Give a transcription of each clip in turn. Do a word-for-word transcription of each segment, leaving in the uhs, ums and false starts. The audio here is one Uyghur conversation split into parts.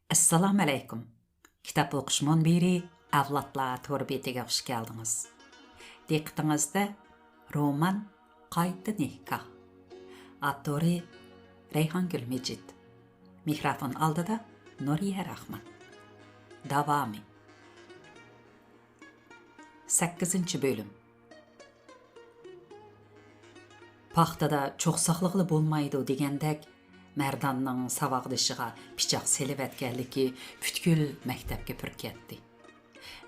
ئەسسالامۇئەلەيكۇم. كىتاب ئوقۇش مۇنبىرى ئەۋلادلار تور بېتىگە خۇش كەلدىڭىز. دىققىتىڭىزدە رومان قايتا نىكاھ. ئاپتورى رەيھانگۈل مىجىت. مىكروفون ئالدىدا نۇرىيە راخمان. داۋامى. سەككىزىنچى بۆلۈم. پاختىدا چوغ ساقلىغىلى بولمايدۇ دېگەندەك، مەرداننىڭ ساۋاقدىشىغا پىچاق سېلىۋەتكەنلىكى پۈتكۈل مەكتەپكە پۈركەتتى.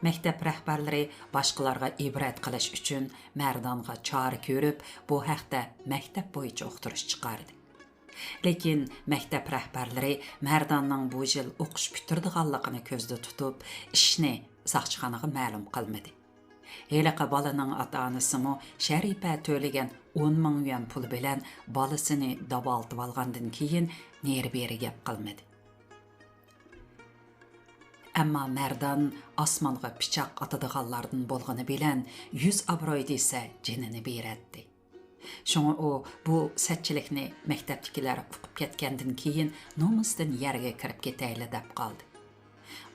مەكتەپ رەھبەرلىرى باشقىلارغا ئىبرەت قىلىش ئۈچۈن مەردانغا چارە كۆرۈپ، بۇ ھەقتە مەكتەپ بويىچە ئۇقتۇرۇش چىقاردى. لېكىن مەكتەپ رەھبەرلىرى مەرداننىڭ بۇ يىل ئوقۇش پۈتتۈرىدىغانلىقىنى كۆزدە تۇتۇپ، ئىشنى ساقچىخانىغا مەلۇم قىلمىدى. ھېلىقى بالىنىڭ ئاتا-ئانىسىمۇ شەرىپە تۆلىگەن ئون مىڭ يۈەن پۇل بىلەن بالىسىنى داۋالىتىۋالغاندىن كېيىن نېرى-بېرى گەپ قىلمىدى. ئەمما مەردان ئاسمانغا پىچاق ئاتىدىغانلاردىن بولغىنى بىلەن يۈز ئابروي دېسە جېنىنى بېرەتتى. شۇڭا ئۇ بۇ سەتچىلىكنى مەكتەپتىكىلەر ئۇقۇپ كەتكەندىن كېيىن نومۇستىن يەرگە كىرىپ كېتەيلى دەپ قالدى.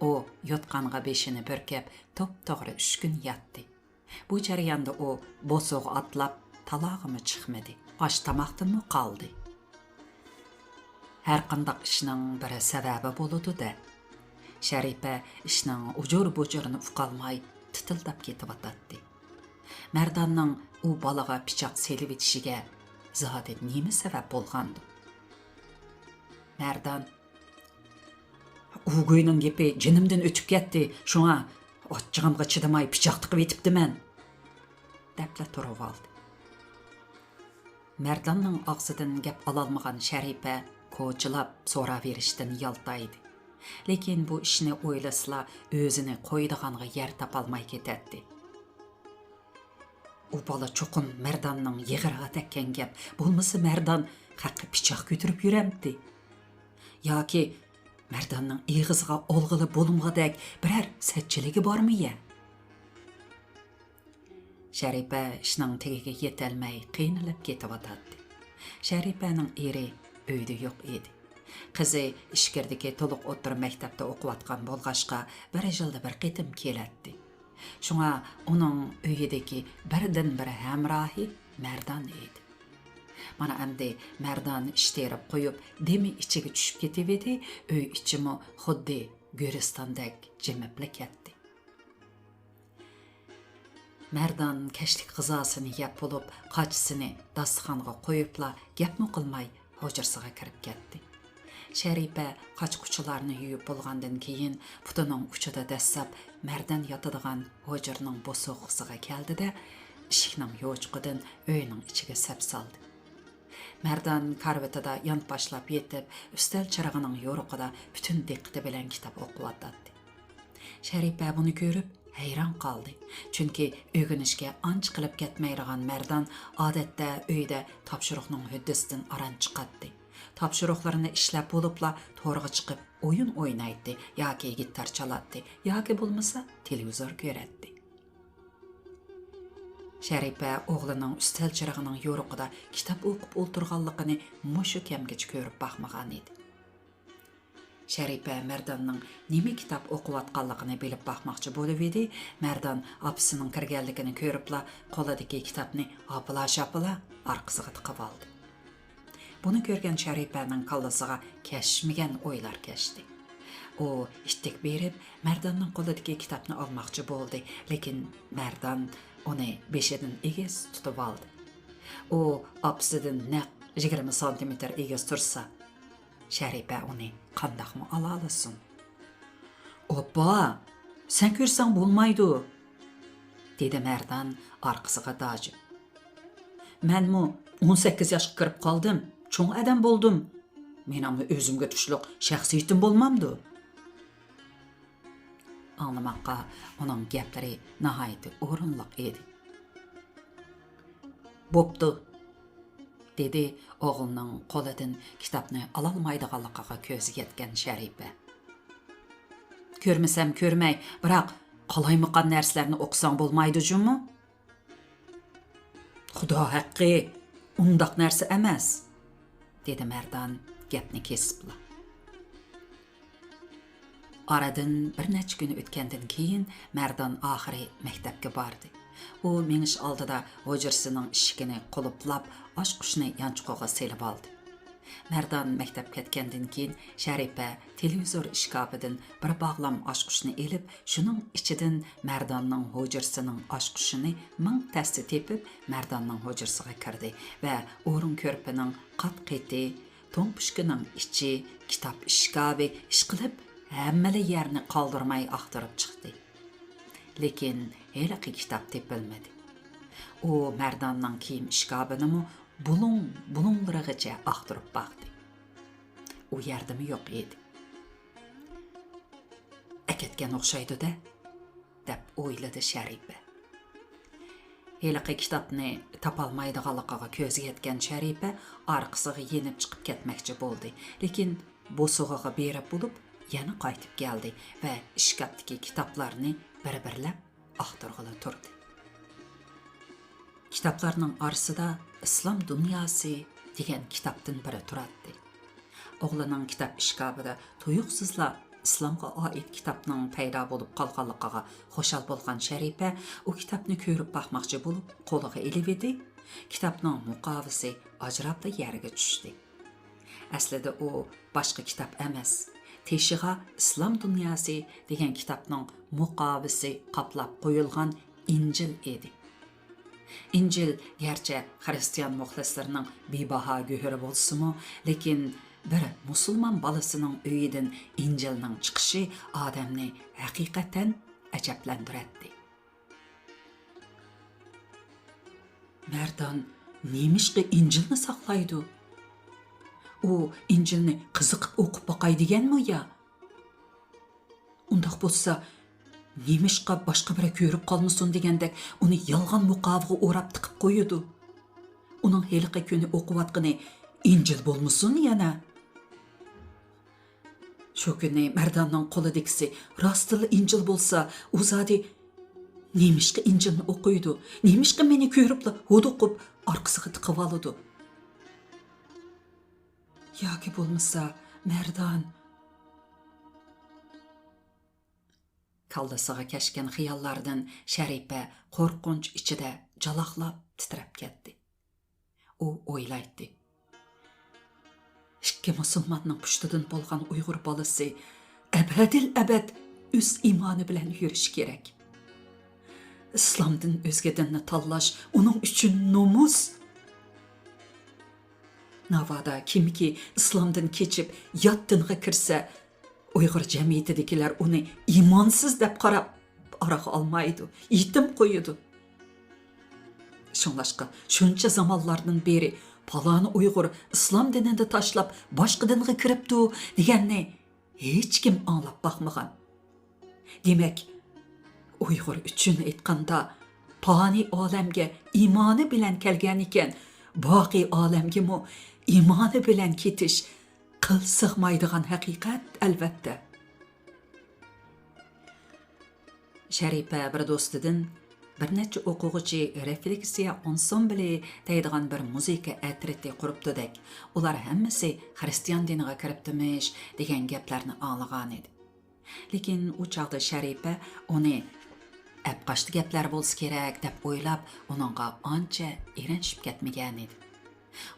ئۇ يوتقانغا بېشىنى بۈركەپ توپتوغرا ئۈچ كۈن ياتتى. بۇ جەرياندا ئۇ بوسۇغا ئاتلاپ تالاغىمۇ چىقمىدى، ئاش-تاماقتىنمۇ قالدى. ھەرقانداق ئىشنىڭ بىر سەۋەبى بولىدۇ-دە. شەرىپە ئىشنىڭ ئۇجۇر-بۇجۇرىنى ئۇقالماي تىتىلداپ كېتىۋاتاتتى. مەرداننىڭ ئۇ بالىغا پىچاق سېلىۋېتىشىگە زادى نېمە سەۋەب بولغاندۇ؟ مەردان، ئۇ گۇينىڭ گېپى جېنىمدىن ئۆتۈپ كەتتى، شۇڭا ئاچچىقىمغا چىدىماي پىچاق تىقىۋېتىپتىمەن، دەپلا تۇرۇۋالدى. مەرداننىڭ ئاغزىدىن گەپ ئالالمىغان شەرىپە كوچىلاپ سوراۋېرىشتىن يالتايدى. لېكىن بۇ ئىشنى ئويلىسىلا ئۆزىنى قويىدىغانغا يەر تاپالماي كېتەتتى. ئۇ بالا چوقۇم مەرداننىڭ يىغىرىغا تەگكەن گەپ، بولمىسا مەردان خەققە پىچاق كۆتۈرۈپ يۈرەمتى؟ ياكى مەرداننىڭ ئېغىزىغا ئالغىلى بولمىغۇدەك بىرەر سەتچىلىكى بارمۇ يە؟ شەرىپە ئىشنىڭ تېگىگە يېتەلمەي قىينىلىپ كېتىۋاتاتتى. شەرىپەنىڭ ئېرى ئۆيدە يوق ئىدى. قىزى ئىچكىرىدىكى تولۇق ئوتتۇرا مەكتەپتە ئوقۇۋاتقان بولغاچقا، بىر يىلدا بىر قېتىم كېلەتتى. شۇڭا ئۇنىڭ ئۆيىدىكى بىردىنبىر ھەمراھى مەردان ئىدى. مانا ئەمدى مەردان ئىش تېرىپ قويۇپ، دېمى ئىچىگە چۈشۈپ كېتىۋىدى، ئۆي ئىچىمۇ خۇددى گۆرىستاندەك جىمىپلا كەتتى. مەردان كەچلىك غىزاسىنى يەپ بولۇپ، قاچىسىنى داستىخانغا قويۇپلا، گەپمۇ قىلماي ھۇجرىسىغا كىرىپ كەتتى. شەرىپە قاچا-قۇچىلارنى يۇيۇپ بولغاندىن كېيىن، پۇتىنىڭ ئۇچىدا دەسسەپ مەردان ياتىدىغان ھۇجرىنىڭ بوسۇغىسىغا كەلدى-دە، ئىشىكنىڭ يوچۇقىدىن ئۆينىڭ ئىچىگە سەپ سالدى. مەردان كارىۋىتىدا يانپاشلاپ يېتىپ، ئۈستەل چىرىغىنىڭ يورۇقىدا پۈتۈن دىققىتى بىلەن كىتاب ئوقۇۋاتاتتى. شەرىپە بۇنى كۆرۈپ ھەيران قالدى. چۈنكى ئۆگىنىشكە ئانچە قىلىپ كەتمەيدىغان مەردان ئادەتتە ئۆيدە تاپشۇرۇقنىڭ ھۆددىسىدىن ئاران چىقاتتى. تاپشۇرۇقلىرىنى ئىشلەپ بولۇپلا تورغا چىقىپ ئويۇن ئوينايتتى ياكى گىتار چالاتتى ياكى بولمىسا تېلېۋىزور كۆرەتتى. شەرىپە ئوغلىنىڭ ئۈستەل چىرىغىنىڭ يورۇقىدا كىتاب ئوقۇپ ئولتۇرغانلىقىنى مۇشۇ كەمگىچە كۆرۈپ باقمىغانىدى. شەرىپە مەرداننىڭ نېمە كىتاب ئوقۇۋاتقانلىقىنى بىلىپ باقماقچى بولۇۋىدى، مەردان ئاپىسىنىڭ كىرگەنلىكىنى كۆرۈپلا قولىدىكى كىتابنى ھاپىلا-شاپىلا ئارقىسىغا تىقىۋالدى. بۇنى كۆرگەن شەرىپەنىڭ كاللىسىغا كەچمىگەن ئويلار كەچتى. ئۇ ئىتتىك بېرىپ، مەرداننىڭ قولىدىكى كىتابنى ئالماقچى بولدى، لېكىن مەردان ئۇنى بېشىدىن ئېگىز تۇتۇۋالدى. ئۇ ئاپىسىدىن نەق يىگىرمە سانتىمېتىر ئېگىز تۇرسا، شەرىپە ئۇنى قانداقمۇ ئالالىسۇن؟ «ئاپا، سەن كۆرسەڭ بولمايدۇ!» دېدى مەردان ئارقىسىغا داجىپ. «مەنمۇ ئون سەككىز ياشقا كىرىپ قالدىم، چوڭ ئادەم بولدۇم. مېنىڭمۇ ئۆزۈمگە تۇشلۇق شەخسىيىتىم بولمامدۇ؟» ئاڭلىماققا ئۇنىڭ گەپلىرى ناھايىتى ئورۇنلۇق ئىدى. «بوپتۇ!» دېدى ئوغلىنىڭ قولىدىن كىتابنى ئالالمايدىغانلىقىغا كۆزى يەتكەن شەرىپە. «كۆرمىسەم كۆرمەي، بىراق قالايمىقان نەرسىلەرنى ئوقۇساڭ بولمايدۇ جۇمۇ؟» «خۇدا ھەققى، ئۇنداق نەرسە ئەمەس!» دېدى مەردان گەپنى كېسىپلا. ئارىدىن بىر نەچچە كۈن ئۆتكەندىن كېيىن، مەردان ئاخىرى مەكتەپكە باردى. ئۇ مېڭىش ئالدىدا ھۇجرىسىنىڭ ئىشىكىنى قۇلۇپلاپ، ئاچقۇچنى يانچۇقىغا سېلىۋالدى. مەردان مەكتەپكە كەتكەندىن كېيىن، شەرىپە تېلېۋىزور ئىشكاپىدىن بىر باغلام ئاچقۇچنى ئېلىپ، شۇنىڭ ئىچىدىن مەرداننىڭ ھۇجرىسىنىڭ ئاچقۇچىنى مىڭ تەستە تېپىپ، مەرداننىڭ ھۇجرىسىغا كىردى ۋە ئورۇن كۆرپىنىڭ قات-قېتى، توڭپۇشكىنىڭ ئىچى، كىتاب ئىشكاپى، ئىشقىلىپ، ھەممىلا يەرنى قالدۇرماي ئاختۇرۇپ چىقتى. لېكىن ھېلىقى كىتاب تېپىلمىدى. ئۇ مەرداننىڭ كىيىم ئىشكاپىنىمۇ بۇلۇڭ-بۇلۇڭلىرىغىچە ئاختۇرۇپ باقتى. ئۇ يەردىمۇ يوق ئىدى. «ئەكەتكەن ئوخشايدۇ-دە»، دەپ ئويلىدى شەرىپە. ھېلىقى كىتابنى تاپالمايدىغانلىقىغا كۆزى يەتكەن شەرىپە ئارقىسىغا يېنىپ چىقىپ كەتمەكچى بولدى، لېكىن بوسۇغىغا بېرىپ بولۇپ، يەنە قايتىپ كەلدى ۋە ئىشكاپتىكى كىتابلارنى بىر-بىرلەپ ئاختۇرغىلى تۇردى. كىتابلارنىڭ ئارىسىدا «ئىسلام دۇنياسى» دېگەن كىتابتىن بىرى تۇراتتى. ئوغلىنىڭ كىتاب ئىشكاپىدا تۇيۇقسىزلا ئىسلامغا ئائىت كىتابنىڭ پەيدا بولۇپ قالغانلىقىغا خۇشال بولغان شەرىپە ئۇ كىتابنى كۆرۈپ باقماقچى بولۇپ، قولىغا ئېلىۋىدى. كىتابنىڭ مۇقاۋىسى ئاجراپلا يەرگە چۈشتى. ئەسلىدە ئۇ باشقا كىتاب ئەمەس، تېشىغا «ئىسلام دۇنياسى» دېگەن كىتابنىڭ مۇقاۋىسى قاپلاپ قويۇلغان ئىنجىل ئىدى. ئىنجىل گەرچە خىرىستىيان مۇخلىسلىرىنىڭ بىباھا گۆھىرى بولسىمۇ، لېكىن بىر مۇسۇلمان بالىسىنىڭ ئۆيىدىن ئىنجىلنىڭ چىقىشى ئادەمنى ھەقىقەتەن ئەجەبلەندۈرەتتى. مەردان نېمىشقا ئىنجىلنى ساقلايدۇ؟ ئۇ ئىنجىلنى قىزىقىپ ئوقۇپ باقاي دېگەنمۇ يا؟ ئۇنداق بولسا، نېمىشقا باشقا بىرى كۆرۈپ قالمىسۇن دېگەندەك ئۇنى يالغان مۇقاۋىغا ئوراپ تىقىپ قويىدۇ؟ ئۇنىڭ ھېلىقى كۈنى ئوقۇۋاتقىنى ئىنجىل بولمىسۇن يەنە؟ شۇ كۈنى مەرداننىڭ قولىدىكىسى راستلا ئىنجىل بولسا، ئۇ زادى نېمىشقا ئىنجىلنى ئوقۇيدۇ؟ نېمىشقا مېنى كۆرۈپلا ھودۇقۇپ ئارقىسىغا تىقىۋالىدۇ؟ ياكى بولمىسا مەردان؟ كاللىسىغا كەچكەن خىياللاردىن شەرىپە قورقۇنچ ئىچىدە جالاقلاپ تىترەپ كەتتى. ئۇ ئويلايتتى. ئىككى مۇسۇلماننىڭ پۇشتىدىن بولغان ئۇيغۇر بالىسى ئەبەدىل ئەبەد ئۆز ئىمانى بىلەن يۈرۈشى كېرەك. ئىسلامدىن ئۆزگە دىننى تاللاش ئۇنىڭ ئۈچۈن نومۇس. ناۋادا كىمكى ئىسلامدىن كېچىپ يات دىنغا كىرسە، ئۇيغۇر جەمئىيىتىدىكىلەر ئۇنى ئىمانسىز دەپ قاراپ ئارىغا ئالمايدۇ، يېتىم قويىدۇ. شۇڭلاشقا شۇنچە زامانلاردىن بېرى پالانى ئۇيغۇر ئىسلام دىنىنى تاشلاپ باشقا دىنغا كىرىپتۇ دېگەننى ھېچكىم ئاڭلاپ باقمىغان. دېمەك، ئۇيغۇر ئۈچۈن ئېيتقاندا، پانىي ئالەمگە ئىمانى بىلەن كەلگەن ئىكەن، باقىي ئالەمگىمۇ ئىمانى بىلەن كېتىش قىل سىغمايدىغان ھەقىقەت، ئەلۋەتتە. شەرىپە بىر دوستىدىن بىر نەچچە ئوقۇغۇچى رېفلېكسىيە ئانسامبىلى دەيدىغان بىر مۇزىكا ئەترىتى قۇرۇپتۇدەك، ئۇلار ھەممىسى خىرىستىيان دىنىغا كىرىپتىمىش دېگەن گەپلەرنى ئاڭلىغانىدى. لېكىن ئۇ چاغدا شەرىپە ئۇنى ئەپقاچتى گەپلەر بولسا كېرەك دەپ ئويلاپ، ئۇنىڭغا ئانچە ئېرەنشىپ كەتمىگەنىدى.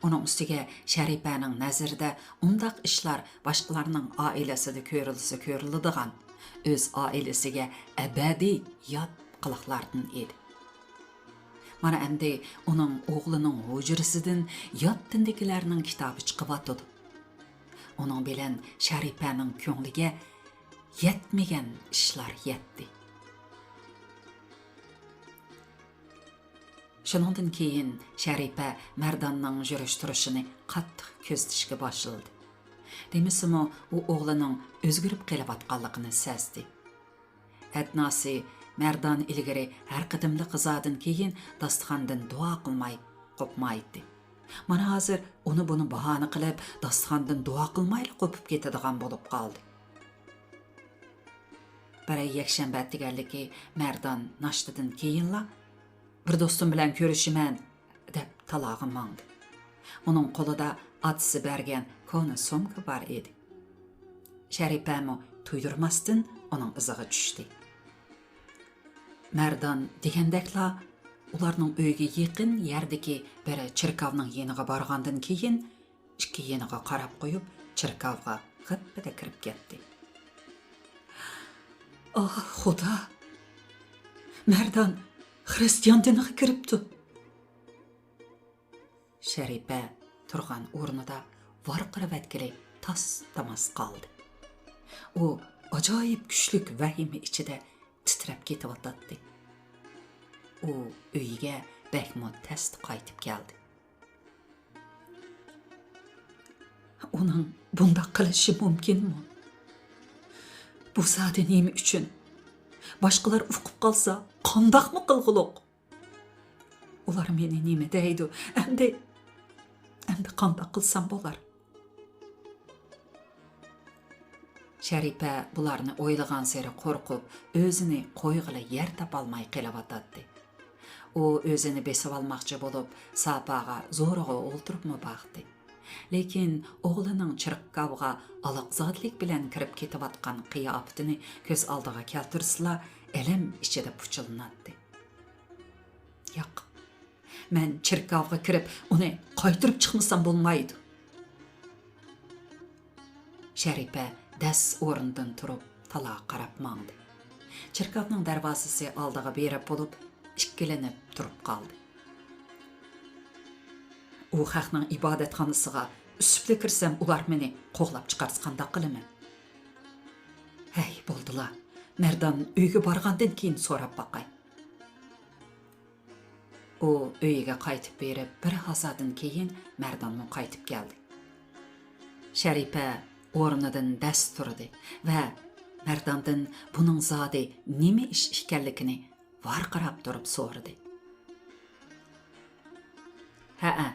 ئۇنىڭ ئۈستىگە شەرىپەنىڭ نەزىرىدە ئۇنداق ئىشلار باشقىلارنىڭ ئائىلىسىدە كۆرۈلسە كۆرۈلىدىغان، ئۆز ئائىلىسىگە ئەبەدىي يات قىلىقلاردىن ئىدى. مانا ئەمدى ئۇنىڭ ئوغلىنىڭ ھۇجرىسىدىن يات دىندىكىلەرنىڭ كىتابى چىقىۋاتىدۇ. ئۇنىڭ بىلەن شەرىپەنىڭ كۆڭلىگە يەتمىگەن ئىشلار يەتتى. شۇنىڭدىن كېيىن شەرىپە مەرداننىڭ يۈرۈش-تۇرۇشىنى قاتتىق كۆزىتىشكە باشلىدى. دېمىسىمۇ، ئۇ ئوغلىنىڭ ئۆزگىرىپ قېلىۋاتقانلىقىنى سەزدى. ئەدناسى مەردان ئىلگىرى ھەر قېتىملىق غىزادىن كېيىن داستىخاندىن دۇئا قىلماي قوپمايتتى. مانا ھازىر ئۇنى بۇنى باھانە قىلىپ، داستىخاندىن دۇئا قىلمايلا قوپۇپ كېتىدىغان بولۇپ قالدى. بىرەر يەكشەنبە ئەتىگەنلىكى مەردان ناشتىدىن كېيىنلا، «بىر دوستۇم بىلەن كۆرۈشىمەن» دەپ تالاغا ماڭدى. ئۇنىڭ قولىدا ئاتىسى بەرگەن كونا سومكا بار ئىدى. شەرىپەمۇ تۇيدۇرماستىن ئۇنىڭ ئىزىغا چۈشتى. مەردان دېگەندەكلا ئۇلارنىڭ ئۆيىگە يېقىن يەردىكى بىر چېركاۋنىڭ يېنىغا بارغاندىن كېيىن، ئىككى يېنىغا قاراپ قويۇپ، چېركاۋغا غىپپىدە كىرىپ كەتتى. ئاھ، خۇدا! مەردان خىرىستىيان دىنىغا كىرىپتۇ! شەرىپە تۇرغان ئورنىدا ۋارقىراۋەتكىلى تاس-تاماس قالدى. ئۇ ئاجايىپ كۈچلۈك ۋەھىمە ئىچىدە تىترەپ كېتىۋاتاتتى. ئۇ ئۆيىگە بەكمۇ تەستە قايتىپ كەلدى. ئۇنىڭ بۇنداق قىلىشى مۇمكىنمۇ؟ بۇ زادى نېمە ئۈچۈن؟ باشقىلار ئۇقۇپ قالسا، قانداقمۇ قىلغۇلۇق؟ ئۇلار مېنى نېمە دەيدۇ؟ ئەمدى، ئەمدى قانداق قىلسام بولار؟ شەرىپە بۇلارنى ئويلىغانسېرى قورقۇپ، ئۆزىنى قويغىلى يەر تاپالماي قېلىۋاتاتتى. ئۇ ئۆزىنى بېسىۋالماقچى بولۇپ، ساپاغا زورىغا ئولتۇرۇپمۇ باقتى. لېكىن ئوغلىنىڭ چېركاۋغا ئالاقزادىلىك بىلەن كىرىپ كېتىۋاتقان قىياپىتىنى كۆز ئالدىغا كەلتۈرسىلا، ئەلەم ئىچىدە پۇچىلىناتتى. ياق، مەن چېركاۋغا كىرىپ، ئۇنى قايتۇرۇپ چىقمىسام بولمايدۇ. شەرىپە دەس ئورنىدىن تۇرۇپ، تالاغا قاراپ ماڭدى. چېركاۋنىڭ دەرۋازىسى ئالدىغا بېرىپ بولۇپ، ئىككىلىنىپ تۇرۇپ قالدى. ئۇ خەقنىڭ ئىبادەتخانىسىغا ئۈسۈپلا كىرسەم، ئۇلار مېنى قوغلاپ چىقارسا قانداق قىلىمەن؟ ھەي، بولدىلا، مەردان ئۆيگە بارغاندىن كېيىن سوراپ باقاي. ئۇ ئۆيىگە قايتىپ بېرىپ، بىر ھازادىن كېيىن مەردانمۇ قايتىپ كەلدى. شەرىپە ئورنىدىن دەس تۇردى ۋە مەرداندىن بۇنىڭ زادى نېمە ئىش ئىكەنلىكىنى ۋارقىراپ تۇرۇپ سورىدى. ھەئە،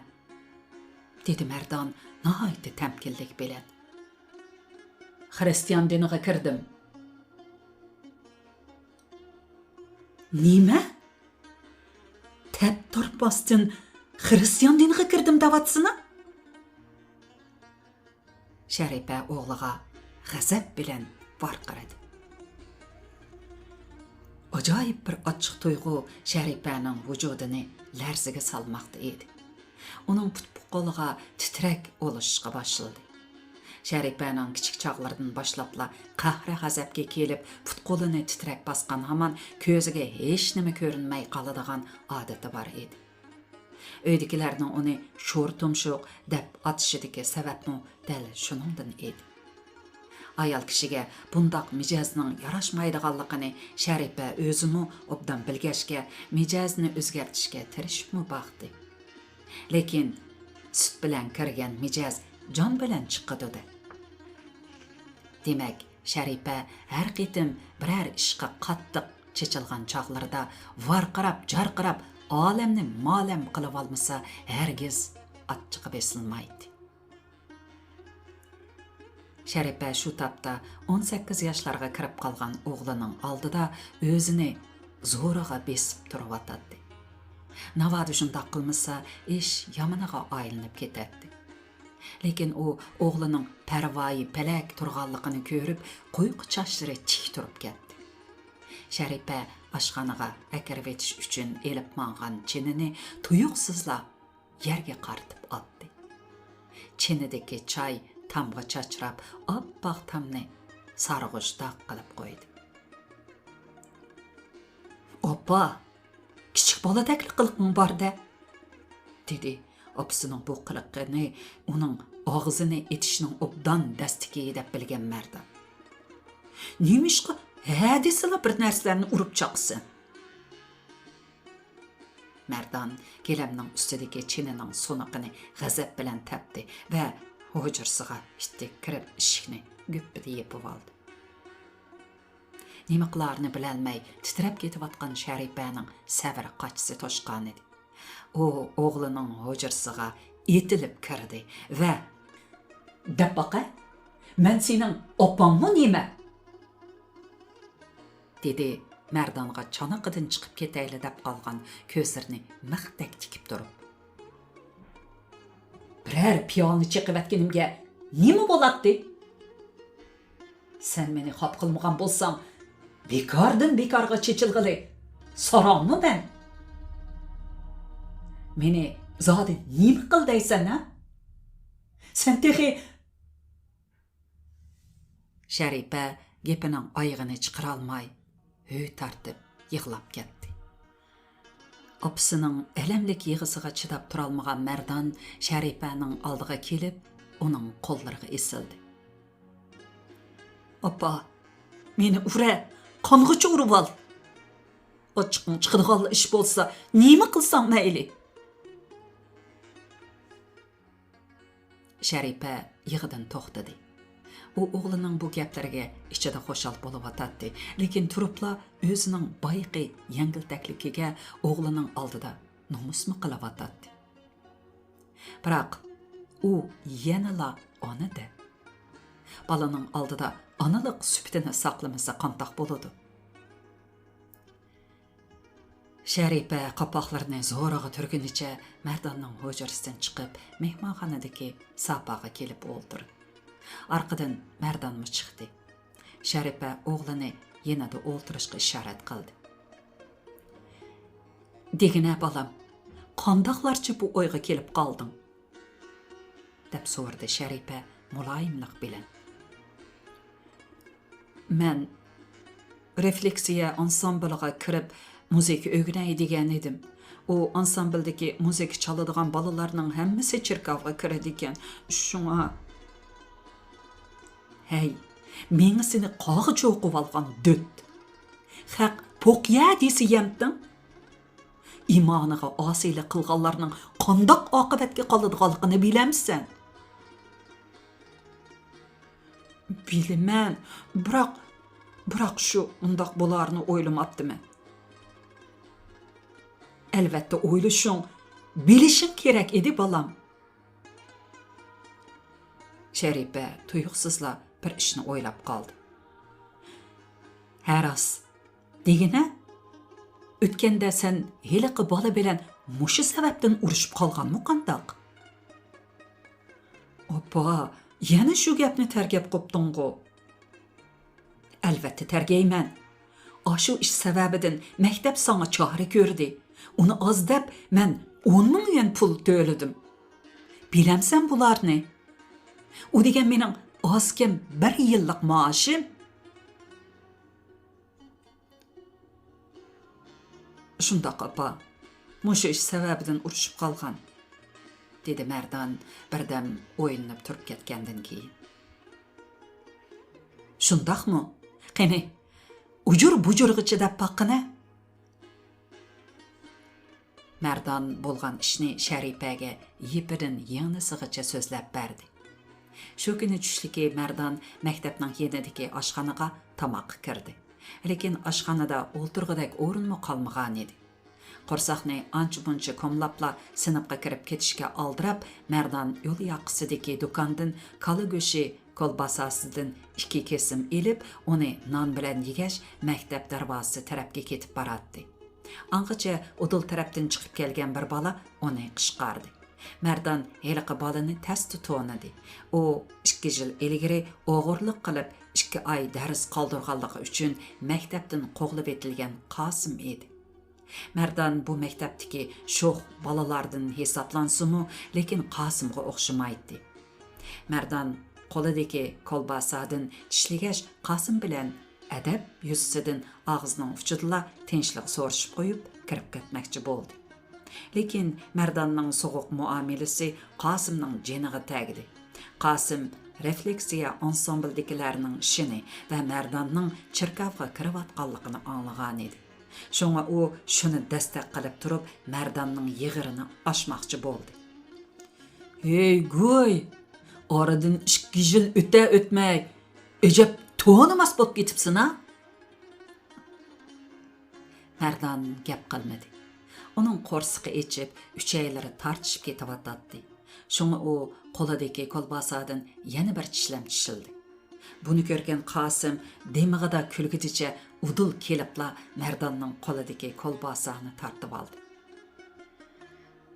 دېدى مەردان ناھايىتى تەمكىنلىك بىلەن. خىرىستىيان دىنىغا كىردىم. نېمە؟ تەپ تۇرماستىن خىرىستىيان دىنىغا كىردىم دەۋاتسىنا؟ شەرىپە ئوغلىغا غەزەپ بىلەن ۋارقىرىدى. ئاجايىپ بىر ئاچچىق تۇيغۇ شەرىپەنىڭ ۋۇجۇدىنى لەرزىگە سالماقتا ئىدى. ئۇنىڭ پۇت-قولىغا تىترەك ئولىشىشقا باشلىدى. شەرىپەنىڭ كىچىك چاغلىرىدىن باشلاپلا قەھرى-غەزەپكە كېلىپ، پۇت-قولىنى تىترەك باسقان ھامان كۆزىگە ھېچنېمە كۆرۈنمەي قالىدىغان ئادىتى بار ئىدى. ئۆيدىكىلەرنىڭ ئۇنى شور تۇمشۇق دەپ ئاتىشىدىكى سەۋەبمۇ دەل شۇنىڭدىن ئىدى. ئايال كىشىگە بۇنداق مىجەزنىڭ ياراشمايدىغانلىقىنى شەرىپە ئۆزىمۇ ئوبدان بىلگەچكە، مىجەزنى ئۆزگەرتىشكە تىرىشىپمۇ باقتى. لېكىن سۈت بىلەن كىرگەن مىجەز جان بىلەن چىقىدۇ-دە. دېمەك، شەرىپە ھەر قېتىم بىرەر ئىشقا قاتتىق چېچىلغان چاغلىرىدا ۋارقىراپ-جارقىراپ، ئالەمنى مالەم قىلىۋالمىسا، ھەرگىز ئاچچىقى بېسىلمايتتى. شەرىپە شۇ تاپتا ئون سەككىز ياشلارغا كىرىپ قالغان ئوغلىنىڭ ئالدىدا ئۆزىنى زورىغا بېسىپ تۇرۇۋاتاتتى. ناۋادا شۇنداق قىلمىسا، ئىش يامىنىغا ئايلىنىپ كېتەتتى. لېكىن ئۇ ئوغلىنىڭ پەرۋايى پەلەك تۇرغانلىقىنى كۆرۈپ، قۇيقۇ چاچلىرى چىك تۇرۇپ كەتتى. شەرىپە ئاشخانىغا ئەكىرىۋېتىش ئۈچۈن ئېلىپ ماڭغان چىنىنى تۇيۇقسىزلا يەرگە قارىتىپ ئاتتى. چىنىدىكى چاي تامغا چاچراپ، ئاپئاق تامنى سارغۇچ داغ قىلىپ قويدى. ئاپا، كىچىك بالىدەكلا قىلىقىڭ بار-دە، دېدى ئاپىسىنىڭ بۇ قىلىقىنى ئۇنىڭ ئاغزىنى ئېتىشنىڭ ئوبدان دەستىكى دەپ بىلگەن مەردان. نېمىشقا ھە دېسىلا بىر نەرسىلەرنى ئۇرۇپ چاقىسەن؟ مەردان گىلەمنىڭ ئۈستىدىكى چىنىنىڭ سۇنۇقىنى غەزەپ بىلەن تەپتى ۋە ھۇجرىسىغا ئىتتىك كىرىپ ئىشىكنى گۈپپىدە يېپىۋالدى. نېمە قىلارىنى بىلەلمەي تىترەپ كېتىۋاتقان شەرىپەنىڭ سەۋر قاچىسى توشقانىدى. ئۇ ئوغلىنىڭ ھۇجرىسىغا ئېتىلىپ كىردى ۋە، دەپ باقە، مەن سېنىڭ ئاپاڭمۇ نېمە؟ دېدى مەردانغا چانىقىدىن چىقىپ كېتەيلى دەپ قالغان كۆزلىرىنى مىختەك تىكىپ تۇرۇپ. بىرەر پىيالىنى چېقىۋەتكىنىمگە نېمە بولاتتى؟ سەن مېنى خاپا قىلمىغان بولساڭ، بىكاردىن بىكارغا چېچىلغىلى ساراڭمۇ مەن؟ مېنى زادى نېمە قىل دەيسەن، ھە؟ سەن تېخى. شەرىپە گېپىنىڭ ئايىغىنى چىقىرالماي، ھۆ تارتىپ يىغلاپ كەتتى. ئاپىسىنىڭ ئەلەملىك يىغىسىغا چىداپ تۇرالمىغان مەردان شەرىپەنىڭ ئالدىغا كېلىپ، ئۇنىڭ قوللىرىغا ئېسىلدى. «ئاپا، مېنى ئۇرە، قانغىچە ئۇرۇۋال. ئاچچىقىڭ چىقىدىغانلا ئىش بولسا، نېمە قىلساڭ مەيلى.» شەرىپە يىغىدىن توختىدى. ئۇ ئوغلىنىڭ بۇ گەپلىرىگە ئىچىدە خۇشال بولۇۋاتاتتى، لېكىن تۇرۇپلا ئۆزىنىڭ بايىقى يەڭگىلتەكلىكىگە ئوغلىنىڭ ئالدىدا نومۇسمۇ قىلىۋاتاتتى. بىراق ئۇ يەنىلا ئانا-دە. بالىنىڭ ئالدىدا ئانىلىق سۈپىتىنى ساقلىمىسا قانداق بولىدۇ؟ شەرىپە قاپاقلىرىنى زورىغا تۈرگىنىچە مەرداننىڭ ھۇجرىسىدىن چىقىپ، مېھمانخانىدىكى ساپاغا كېلىپ ئولتۇردى. ئارقىدىن مەردانمۇ چىقتى. شەرىپە ئوغلىنى يېنىدا ئولتۇرۇشقا ئىشارەت قىلدى. «دېگىنە بالام، قانداقلارچە بۇ ئويغا كېلىپ قالدىڭ؟» دەپ سورىدى شەرىپە مۇلايىملىق بىلەن. مەن رېفلېكسىيە ئانسامبىلىغا كىرىپ، مۇزىكا ئۆگىنەي دېگەن ئىدىم. ئۇ ئانسامبىلدىكى مۇزىكا چالىدىغان بالىلارنىڭ ھەممىسى چېركاۋغا كىرىدىكەن. شۇڭا. ھەي، مېڭىسىنى قاغا چوقۇۋالغان دۆت! خەق پوق يە دېسە يەمتىڭ؟ ئىمانىغا ئاسىيلىق قىلغانلارنىڭ قانداق ئاقىۋەتكە قالىدىغانلىقىنى بىلەمسەن؟ بىلىمەن، بىراق، بىراق شۇ ئۇنداق بولارنى ئويلىماپتىمەن. ئەلۋەتتە ئويلىشىڭ، بىلىشىڭ كېرەك ئىدى، بالام. شەرىپە تۇيۇقسىزلا بىر ئىشنى ئويلاپ قالدى. ھە راست، دېگىنە، ئۆتكەندە سەن ھېلىقى بالا بىلەن مۇشۇ سەۋەبتىن ئۇرۇشۇپ قالغانمۇ قانداق؟ ئاپا، يەنە شۇ گەپنى تەرگەپ قوپتۇڭغۇ؟ ئەلۋەتتە تەرگەيمەن. ئاشۇ ئىش سەۋەبىدىن مەكتەپ ساڭا چارە كۆردى. ئۇنى ئاز دەپ، مەن ئون مىڭ يۈەن پۇل تۆلىدىم. بىلەمسەن بۇلارنى؟ ئۇ دېگەن مېنىڭ ئاز كەم بىر يىللىق مائاشىم. شۇنداق، ئاپا. مۇشۇ ئىش سەۋەبىدىن ئۇرۇشۇپ قالغان، دېدى مەردان بىردەم ئويلىنىپ تۇرۇپ كەتكەندىن كېيىن. شۇنداقمۇ؟ قېنى، ئۇجۇر-بۇجۇرغىچە دەپ باققىنە. مەردان بولغان ئىشنى شەرىپەگە يىپىدىن يىڭنىسىغىچە سۆزلەپ بەردى. شۇ كۈنى چۈشلۈكى مەردان مەكتەپنىڭ يېنىدىكى ئاشخانىغا تاماققا كىردى. لېكىن ئاشخانىدا ئولتۇرغۇدەك ئورۇنمۇ قالمىغانىدى. قورساقنى ئانچە-مۇنچە كوملاپلا سىنىپقا كىرىپ كېتىشكە ئالدىراپ، مەردان يول ياقىسىدىكى دۇكاندىن كالا گۆشى كولباساسىدىن ئىككى كېسىم ئېلىپ، ئۇنى نان بىلەن يېگەچ، مەكتەپ دەرۋازىسى تەرەپكە كېتىپ باراتتى. ئاڭغىچە ئۇدۇل تەرەپتىن چىقىپ كەلگەن بىر بالا ئۇنى قىچقاردى. مەردان ھېلىقى بالىنى تەستە تونۇدى. ئۇ ئىككى يىل ئىلگىرى ئوغرىلىق قىلىپ، ئىككى ئاي دەرس قالدۇرغانلىقى ئۈچۈن مەكتەپتىن قوغلىۋېتىلگەن قاسىم ئىدى. مەردان بۇ مەكتەپتىكى شوخ بالىلاردىن ھېسابلانسىمۇ، لېكىن قاسىمغا ئوخشىمايتتى. مەردان قولىدىكى كولباسادىن چىشلىگەچ، قاسىم بىلەن ئەدەپ يۈزىسىدىن ئاغزىنىڭ ئۇچىدىلا تىنچلىق سورىشىپ قويۇپ، كىرىپ كەتمەكچى بولدى. لېكىن مەرداننىڭ سوغۇق مۇئامىلىسى قاسىمنىڭ جېنىغا تەگدى. قاسىم رېفلېكسىيە ئانسامبلىدىكىلەرنىڭ ئىشىنى ۋە مەرداننىڭ چېركاۋغا كىرىۋاتقانلىقىنى ئاڭلىغانىدى. شۇڭا ئۇ شۇنى دەستەك قىلىپ تۇرۇپ، مەرداننىڭ يىغىرىنى ئاچماقچى بولدى. ھەي گۇي! ئارىدىن ئىككى يىل ئۆتە-ئۆتمەي، ئەجەب تونۇماس بولۇپ كېتىپسەن-ھە! مەردان گەپ قىلمىدى. ئۇنىڭ قورسىقى ئېچىپ، ئۈچەيلىرى تارتىشىپ كېتىۋاتاتتى. شۇڭا ئۇ قولىدىكى كولباسادىن يەنە بىر چىشلەم چىشلىدى. بۇنى كۆرگەن قاسىم دىمىغىدا كۈلگۈدىچە ئۇدۇل كېلىپلا مەرداننىڭ قولىدىكى كولباسانى تارتىۋالدى.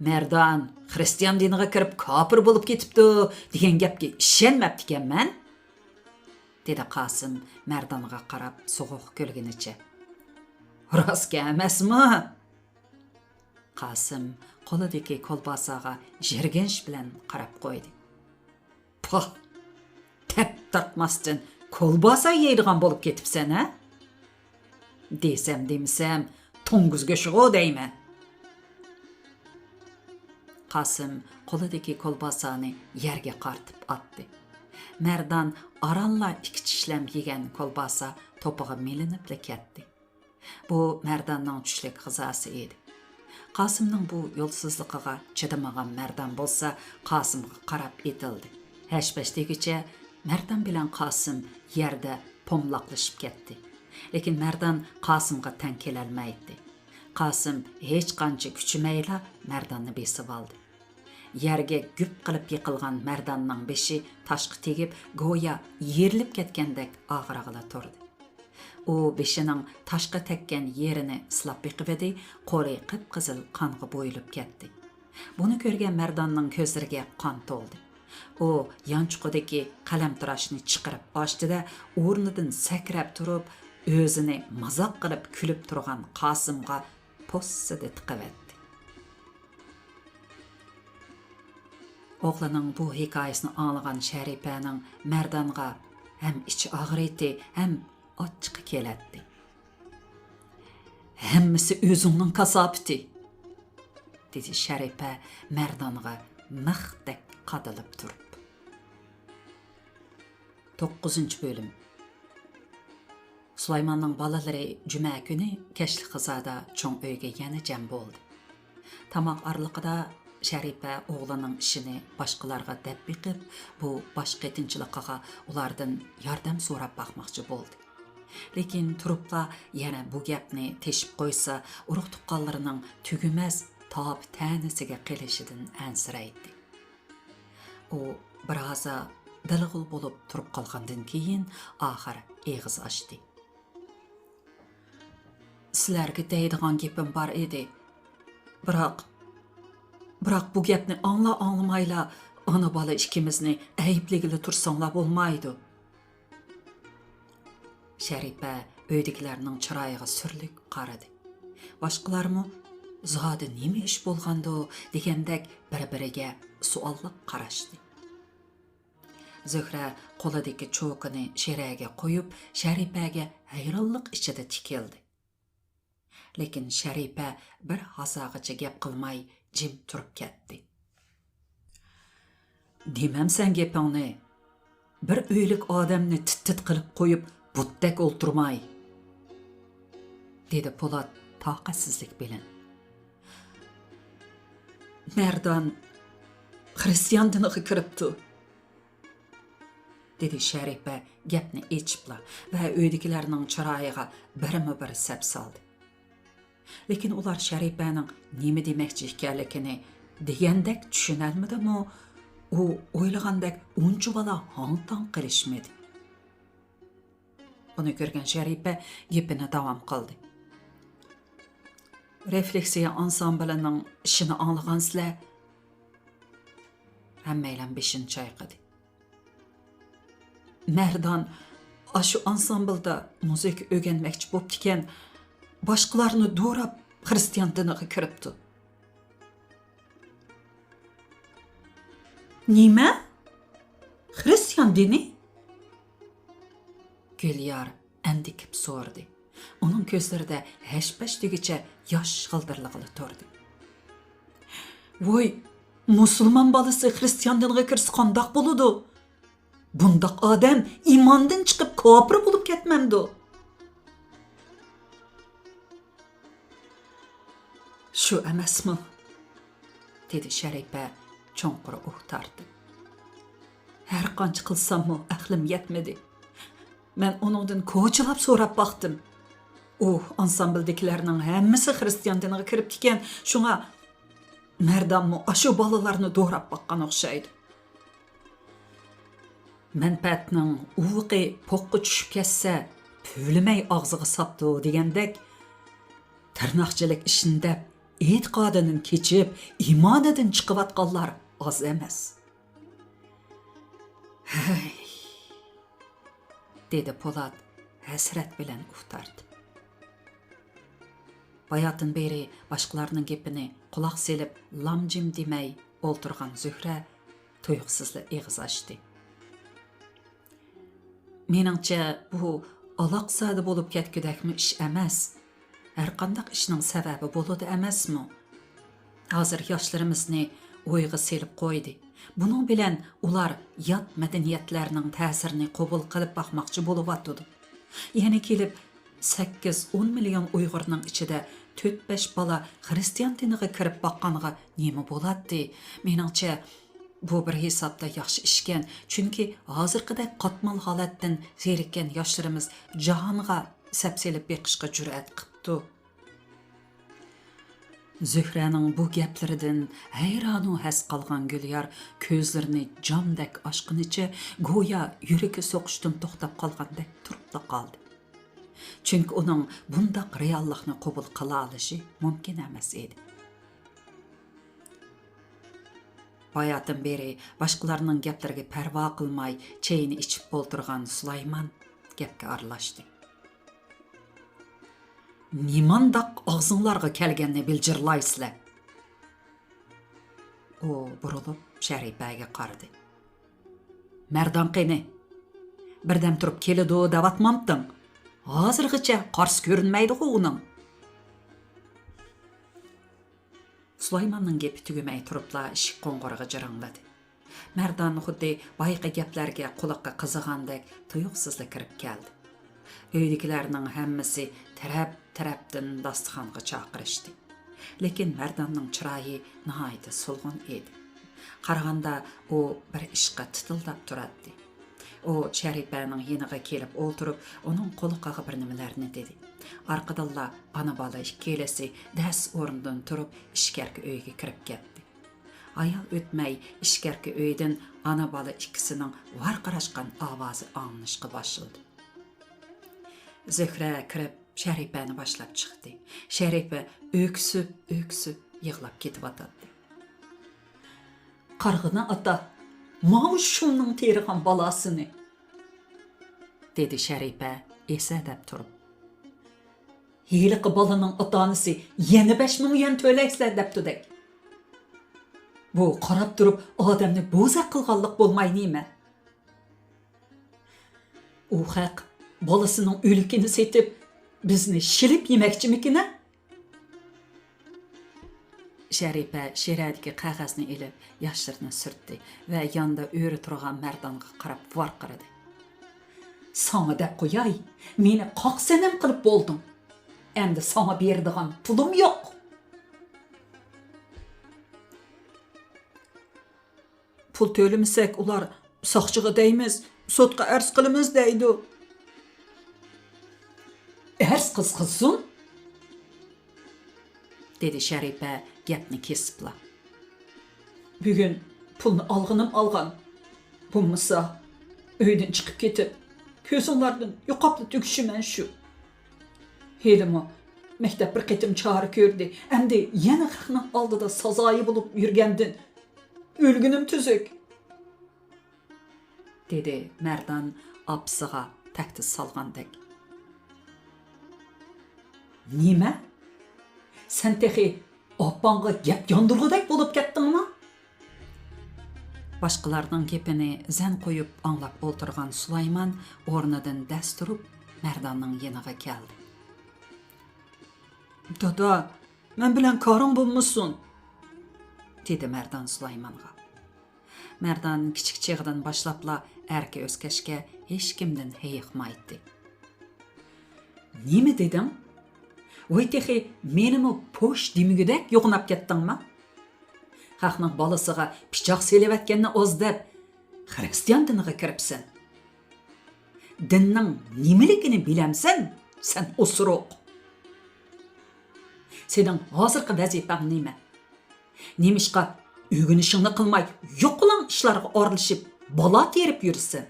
مەردان خىرىستىيان دىنىغا كىرىپ كاپىر بولۇپ كېتىپتۇ دېگەن گەپكە ئىشەنمەپتىكەنمەن. دېدى قاسىم مەردانغا قاراپ سوغۇق كۈلگىنىچە. راستكەن ئەمەسمۇ؟ قاسىم قولىدىكى كولباساغا يىرگىنچ بىلەن قاراپ قويدى. پاھ! تەپ تارتماستىن كولباسا يەيدىغان بولۇپ كېتىپسەن ھە؟ دېسەم دېمىسەم، توڭگۇز گۆشىغۇ دەيمەن. قاسىم قولىدىكى كولباسانى يەرگە قارىتىپ ئاتتى. مەردان ئارانلا ئىككى چىشلەم يېگەن كولباسا توپىغا مىلىنىپلا كەتتى. بۇ مەرداننىڭ چۈشلۈك غىزاسى ئىدى. قاسىمنىڭ بۇ يولسىزلىقىغا چىدىمىغان مەردان بولسا قاسىمغا قاراپ ئېتىلدى. ھەش-پەش دېگۈچە مەردان بىلەن قاسىم يەردە پوملاقلىشىپ كەتتى. لېكىن مەردان قاسىمغا تەڭ كېلەلمەيتتى. قاسىم ھېچقانچە كۈچىمەيلا مەرداننى بېسىۋالدى. يەرگە گۈپ قىلىپ يىقىلغان مەرداننىڭ بېشى تاشقا تېگىپ، گويا يېرىلىپ كەتكەندەك ئاغرىغىلى تۇردى. ئۇ بېشىنىڭ تاشقا تەگكەن يېرىنى سىلاپ بېقىۋىدى، قولى قىپقىزىل قانغا بويىلىپ كەتتى. بۇنى كۆرگەن مەرداننىڭ كۆزلىرىگە قان تولدى. ئۇ يانچۇقىدىكى قەلەمتىراشنى چىقىرىپ ئاچتى-دە، ئورنىدىن سەكرەپ تۇرۇپ، ئۆزىنى مازاق قىلىپ كۈلۈپ تۇرغان قاسىمغا پوسسىدە تىقىۋەتتى. ئوغلىنىڭ بۇ ھېكايىسىنى ئاڭلىغان شەرىپەنىڭ مەردانغا ھەم ئىچى ئاغرىيتتى، ھەم ئاچچىقى كېلەتتى. ھەممىسى ئۆزۈڭنىڭ كاساپىتى، دېدى شەرىپە مەردانغا مىختەك قادىلىپ تۇرۇپ. توققۇزىنچى بۆلۈم. سۇلايماننىڭ بالىلىرى جۈمە كۈنى كەچلىك غىزادا چوڭ ئۆيگە يەنە جەم بولدى. تاماق ئارىلىقىدا شەرىپە ئوغلىنىڭ ئىشىنى باشقىلارغا دەپ بېقىپ، بۇ باش قېتىنچىلىقىغا ئۇلاردىن ياردەم سوراپ باقماقچى بولدى. لېكىن تۇرۇپلا يەنە بۇ گەپنى تېشىپ قويسا، ئۇرۇق-تۇغقانلىرىنىڭ تۈگىمەس تاپا-تەنىسىگە قېلىشىدىن ئەنسىرەيتتى. ئۇ بىرھازا دىلغۇل بولۇپ تۇرۇپ قالغاندىن كېيىن، ئاخىر ئېغىز ئاچتى. سىلەرگە دەيدىغان گېپىم بار ئىدى. بىراق، بىراق بۇ گەپنى ئاڭلا-ئاڭلىمايلا ئانا-بالا ئىككىمىزنى ئەيىبلىگىلى تۇرساڭلار بولمايدۇ. شەرىپە ئۆيدىكىلەرنىڭ چىرايىغا سۈرلۈك قارىدى. باشقىلارمۇ زادى نېمە ئىش بولغاندۇ دېگەندەك بىر-بىرىگە سوئاللىق قاراشتى. زۆھرە قولىدىكى چوكىنى شىرەگە قويۇپ، شەرىپەگە ھەيرانلىق ئىچىدە تىكىلدى. لېكىن شەرىپە بىر ھازاغىچە گەپ قىلماي جىم تۇرۇپ كەتتى. دېمەمسەن گېپىڭنى، بىر ئۆيلۈك ئادەمنى تىت-تىت قىلىپ قويۇپ بۇتتەك ئولتۇرماي، دېدى پولات تاقەتسىزلىك بىلەن. مەردان خىرىستىيان دىنىغا كىرىپتۇ. دېدى شەرىپە گەپنى ئېچىپلا ۋە ئۆيدىكىلەرنىڭ چىرايىغا بىرمۇ بىر سەپسالدى. لېكىن ئۇلار شەرىپەنىڭ نېمە دېمەكچى ئىكەنلىكىنى دېگەندەك چۈشىنەلمىدىمۇ، ئۇ ئويلىغاندەك ئۇنچىۋالا ھاڭ-تاڭ قېلىشمىدى. بۇنى كۆرگەن شەرىپە گېپىنى داۋام قىلدى. رېفلېكسىيە ئانسامبىلىنىڭ ئىشىنى ئاڭلىغانسىلەر؟ ھەممەيلەن بېشىنى چايقىدى. مەردان ئاشۇ ئانسامبىلدا مۇزىكا ئۆگەنمەكچى بوپتىكەن، باشقىلارنى دوراپ خىرىستىيان دىنىغا كىرىپتۇ. نېمە؟ خىرىستىيان دىنى؟ گۈليار ئەندىكىپ سورىدى. ئۇنىڭ كۆزلىرىدە ھەش-پەش دېگۈچە ياش غىلدىرلىغىلى تۇردى. ۋوي، مۇسۇلمان بالىسى خىرىستىيان دىنىغا كىرسە قانداق بولىدۇ؟ بۇنداق ئادەم ئىماندىن چىقىپ كاپىر بولۇپ كەتمەمدۇ؟ شۇ ئەمەسمۇ؟ دېدى شەرىپە چوڭقۇر ئۇھ تارتىپ. ھەر قانچە قىلساممۇ ئەقلىم يەتمىدى. مەن ئۇنىڭدىن كوچىلاپ سوراپ باقتىم. ئۇ ئانسامبىلدىكىلەرنىڭ ھەممىسى خىرىستىيان دىنىغا كىرىپتىكەن، شۇڭا مەردانمۇ ئاشۇ بالىلارنى دوراپ باققان ئوخشايدۇ. مەنپەئەتنىڭ ئۇۋىقى پوققا چۈشۈپ كەتسە، پۈۋلىمەي ئاغزىغا ساپتۇ دېگەندەك، تىرناقچىلىك ئىشىنى دەپ، ئېتىقادىدىن كېچىپ، ئىمانىدىن چىقىۋاتقانلار ئاز ئەمەس. ھەي! دېدى پولات ھەسرەت بىلەن ئۇھ تارتىپ. باياتىن بېرى باشقىلارنىڭ گېپىنى قۇلاق سېلىپ لام-جىم دېمەي ئولتۇرغان زۆھرە تۇيۇقسىزلا ئېغىز ئاچتى. مېنىڭچە، بۇ ئالاقزادە بولۇپ كەتكۈدەكمۇ ئىش ئەمەس. ھەرقانداق ئىشنىڭ سەۋەبى بولىدۇ ئەمەسمۇ؟ ھازىر ياشلىرىمىزنى ئويغا سېلىپ قويدى. بۇنىڭ بىلەن ئۇلار يات مەدەنىيەتلەرنىڭ تەسىرىنى قوبۇل قىلىپ باقماقچى بولۇۋاتىدۇ. يەنە كېلىپ، سەككىز، ئون مىليون ئۇيغۇرنىڭ ئىچىدە تۆت، بەش بالا خىرىستىيان دىنىغا كىرىپ باققانغا نېمە بولاتتى؟ مېنىڭچە، بۇ بىر ھېسابتا ياخشى ئىشكەن، چۈنكى ھازىرقىدەك قاتمال ھالەتتىن زېرىككەن ياشلىرىمىز جاھانغا سەپسېلىپ بېقىشقا جۈرئەت قىپتۇ. زۆھرەنىڭ بۇ گەپلىرىدىن ھەيرانۇ ھەس قالغان گۈليار كۆزلىرىنى جامدەك ئاچقىنىچە گويا يۈرىكى سوقۇشتىن توختاپ قالغاندەك تۇرۇپلا قالدى. چۈنكى ئۇنىڭ بۇنداق رېئاللىقنى قوبۇل قىلالىشى مۇمكىن ئەمەس ئىدى. باياتىن بېرى باشقىلارنىڭ گەپلىرىگە پەرۋا قىلماي چېيىنى ئىچىپ ئولتۇرغان سۇلايمان گەپكە ئارىلاشتى. نېمانداق ئاغزىڭلارغا كەلگەننى بىلجىرلايسىلەر؟ ئۇ بۇرۇلۇپ شەرىپەگە قارىدى. مەردان قېنى؟ بىردەم تۇرۇپ كېلىدۇ دەۋاتمامتىڭ؟ ھازىرغىچە قارىسى كۆرۈنمەيدىغۇ ئۇنىڭ. سۇلايماننىڭ گېپى تۈگىمەي تۇرۇپلا ئىشىك قوڭغۇرىقى جىرىڭلىدى. مەردان خۇددى بايىقى گەپلەرگە قۇلىقى قىزىغاندەك تۇيۇقسىزلا كىرىپ كەلدى. ئۆيدىكىلەرنىڭ ھەممىسى تەرەپ-تەرەپتىن داستىخانغا چاقىرىشتى. لېكىن مەرداننىڭ چىرايى ناھايىتى سولغۇن ئىدى. قارىغاندا ئۇ بىر ئىشقا تىتىلداپ تۇراتتى. ئۇ شەرىپەنىڭ يېنىغا كېلىپ ئولتۇرۇپ، ئۇنىڭ قۇلىقىغا بىر نېمىلەرنى دېدى. ئارقىدىنلا ئانا-بالا ئىككىلىسى دەس ئورنىدىن تۇرۇپ، ئىچكەركى ئۆيگە كىرىپ كەتتى. ھايال ئۆتمەي ئىچكەركى ئۆيدىن ئانا-بالا ئىككىسىنىڭ ۋارقىراشقان ئاۋازى ئاڭلىنىشقا باشلىدى. زۆھرە كىرىپ، شەرىپەنى باشلاپ چىقتى. شەرىپە ئۆكسۈپ-ئۆكسۈپ يىغلاپ كېتىۋاتاتتى. قارىغىنا ئاتا، ماۋۇ شۇمنىڭ تېرىغان بالاسىنى! دېدى شەرىپە ئېسەدەپ تۇرۇپ. ھېلىقى بالىنىڭ ئاتا-ئانىسى يەنە بەش مىڭ يۈەن تۆلەيسىلەر دەپتۇدەك. بۇ قاراپ تۇرۇپ ئادەمنى بوزەك قىلغانلىق بولماي نېمە؟ ئۇ خەق بالىسىنىڭ ئۆلۈكىنى سېتىپ، بىزنى شىلىپ يېمەكچىمىكىن ھە؟ شەرىپە شىرەدىكى قەغەزنى ئېلىپ، ياشلىرىنى سۈرتتى ۋە ياندا ئۆرە تۇرغان مەردانغا قاراپ ۋارقىرىدى. ساڭا دەپ قوياي، مېنى قاق سەنەم قىلىپ بولدۇڭ. ئەمدى ساڭا بېرىدىغان پۇلۇم يوق. پۇل تۆلىمىسەك، ئۇلار ساقچىغا دەيمىز، سوتقا ئەرز قىلىمىز دەيدۇ. ئەرز قىلسا قىلسۇن، دېدى شەرىپە گەپنى كېسىپلا. بۈگۈن پۇلنى ئالغىنىم ئالغان. بولمىسا، ئۆيدىن چىقىپ كېتىپ، كۆزۈڭلاردىن يوقاپلا تۈگىشىمەن شۇ. ھېلىمۇ مەكتەپ بىر قېتىم چارە كۆردى. ئەمدى يەنە خەقنىڭ ئالدىدا سازايى بولۇپ يۈرگەندىن ئۆلگىنىم تۈزۈك. دېدى مەردان ئاپىسىغا تەھدىت سالغاندەك. نېمە؟ سەن تېخى ئاپاڭغا گەپ ياندۇرغۇدەك بولۇپ كەتتىڭمۇ؟ باشقىلارنىڭ گېپىنى زەن قويۇپ ئاڭلاپ ئولتۇرغان سۇلايمان ئورنىدىن دەس تۇرۇپ، مەرداننىڭ يېنىغا كەلدى. دادا، مەن بىلەن كارىڭ بولمىسۇن، دېدى مەردان سۇلايمانغا. مەردان كىچىك چېغىدىن باشلاپلا ئەركە ئۆسكەچكە ھېچكىمدىن ھېيىقمايتتى. نېمە دېدىڭ؟ ۋاي تېخى مېنىمۇ پوش دېمىگۈدەك يوغىناپ كەتتىڭما؟ خەقنىڭ بالىسىغا پىچاق سېلىۋەتكەننى ئاز دەپ، خىرىستىيان دىنىغا كىرىپسەن. دىننىڭ نېمىلىكىنى بىلەمسەن، سەن ئوسۇرۇق؟ سېنىڭ ھازىرقى ۋەزىپەڭ نېمە؟ نېمىشقا ئۆگىنىشىڭنى قىلماي، يوقىلاڭ ئىشلارغا ئارىلىشىپ، بالا تېرىپ يۈرىسەن؟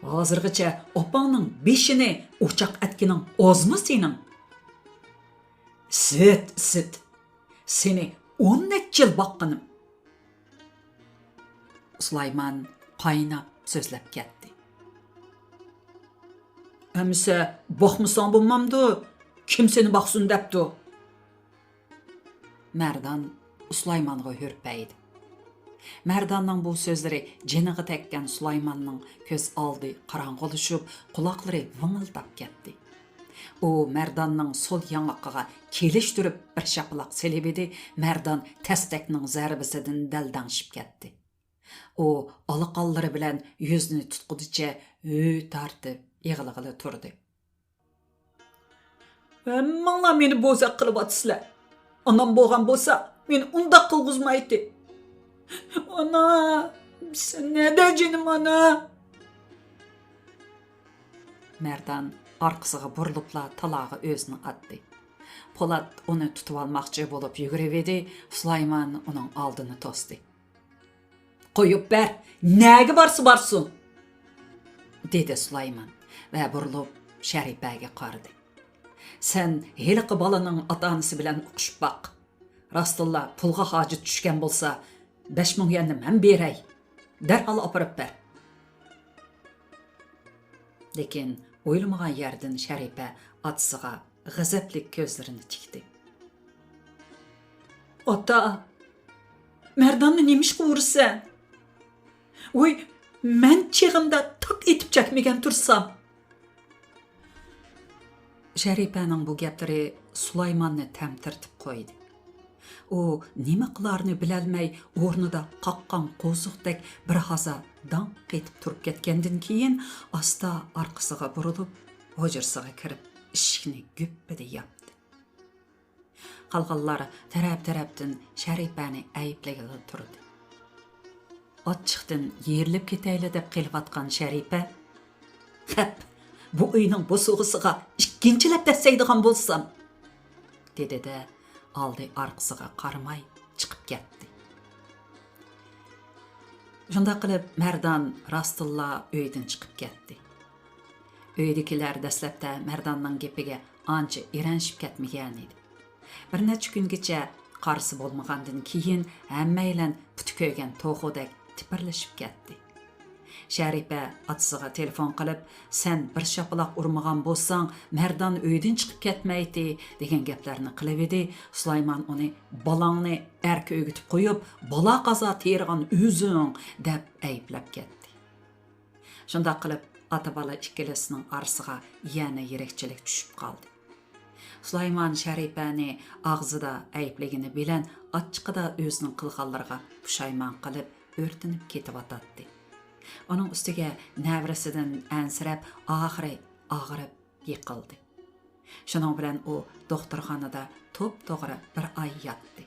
ھازىرغىچە ئاپاڭنىڭ بېشىنى ئوچاق ئەتكىنىڭ ئازمۇ سېنىڭ؟ سۈت، سۈت. سېنى ئون نەچچە يىل باققىنىم. سۇلايمان قايناپ سۆزلەپ كەتتى. ئەمىسە، باقمىساڭ بولمامدۇ؟ كىم سېنى باقسۇن دەپتۇ؟ مەردان سۇلايمانغا ھۈرپەيدى. مەرداننىڭ بۇ سۆزلىرى جېنىغا تەگكەن سۇلايماننىڭ كۆز ئالدى قاراڭغۇلىشىپ، قۇلاقلىرى ۋىڭىلداپ كەتتى. ئۇ مەرداننىڭ سول ياڭىقىغا كېلىشتۈرۈپ بىر شاپىلاق سېلىۋىدى، مەردان تەستەكنىڭ زەربىسىدىن دەلدەڭشىپ كەتتى. ئۇ ئالىقانلىرى بىلەن يۈزىنى تۇتقۇدىچە ھۆ تارتىپ يىغلىغىلى تۇردى. ھەممىڭلار مېنى بوزەك قىلىۋاتىسىلەر. ئانام بولغان بولسا، مېنى ئۇنداق قىلغۇزمايتتى. ئانا، سەن نەدە جېنىم ئانا؟ مەردان ئارقىسىغا بۇرۇلۇپلا تالاغا ئۆزىنى ئاتتى. پولات ئۇنى تۇتۇۋالماقچى بولۇپ يۈگۈرۈۋىدى، سۇلايمان ئۇنىڭ ئالدىنى توستى. قويۇپ بەر، نەگە بارسا بارسۇن! دېدى سۇلايمان ۋە بۇرۇلۇپ شەرىپەگە قارىدى. سەن ھېلىقى بالىنىڭ ئاتا-ئانىسى بىلەن ئۇقۇشۇپ باق. راستتىنلا پۇلغا ھاجىتى چۈشكەن بولسا، بەش مىڭ يۈەننى مەن بېرەي. دەرھال ئاپىرىپ بەر. لېكىن ئويلىمىغان يەردىن شەرىپە ئاتىسىغا غەزەپلىك كۆزلىرىنى تىكتى. ئاتا، مەرداننى نېمىشقا ئۇرىسەن؟ ۋوي، مەن چېغىمدا تاق ئېتىپ چەكمىگەن تۇرسام. شەرىپەنىڭ بۇ گەپلىرى سۇلايماننى تەمتىرىتىپ قويدى. ئۇ نېمە قىلارىنى بىلەلمەي، ئورنىدا قاققان قوزۇقتەك بىر ھازا داڭ قېتىپ تۇرۇپ كەتكەندىن كېيىن، ئاستا ئارقىسىغا بۇرۇلۇپ، ھۇجرىسىغا كىرىپ، ئىشىكنى گۈپپىدە ياپتى. قالغانلار تەرەپ-تەرەپتىن شەرىپەنى ئەيىبلىگىلى تۇردى. ئاچچىقتىن يېرىلىپ كېتەيلى دەپ قېلىۋاتقان شەرىپە، خەپ، بۇ ئۆينىڭ بوسۇغىسىغا ئىككىنچىلەپ دەسسەيدىغان بولسام، دېدى-دە، ئالدى ئارقىسىغا قارىماي چىقىپ كەتتى. شۇنداق قىلىپ، مەردان راستتىنلا ئۆيدىن چىقىپ كەتتى. ئۆيدىكىلەر دەسلەپتە مەرداننىڭ گېپىگە ئانچە ئېرەنشىپ كەتمىگەنىدى. بىر نەچچە كۈنگىچە قارىسا بولمىغاندىن كېيىن، ھەممەيلەن پۇتى كۆيگەن توخۇدەك تىپىرلىشىپ كەتتى. شەرىپە ئاتىسىغا تېلېفون قىلىپ، سەن بىر شاپىلاق ئۇرمىغان بولساڭ، مەردان ئۆيدىن چىقىپ كەتمەيتتى، دېگەن گەپلەرنى قىلىۋىدى. سۇلايمان ئۇنى، بالاڭنى ئەركە ئۆگىتىپ قويۇپ، بالا-قازا تېرىغان ئۆزۈڭ، دەپ ئەيىبلەپ كەتتى. شۇنداق قىلىپ، ئاتا-بالا ئىككىلىسىنىڭ ئارىسىغا يەنە يىرىكچىلىك چۈشۈپ قالدى. سۇلايمان شەرىپەنى ئاغزىدا ئەيىبلىگىنى بىلەن، ئاچچىقىدا ئۆزىنىڭ قىلغانلىرىغا پۇشايمان قىلىپ، ئۆرتىنىپ كېتىۋاتاتتى. ئۇنىڭ ئۈستىگە نەۋرىسىدىن ئەنسىرەپ، ئاخىرى ئاغرىپ يىقىلدى. شۇنىڭ بىلەن ئۇ دوختۇرخانىدا توپتوغرا بىر ئاي ياتتى.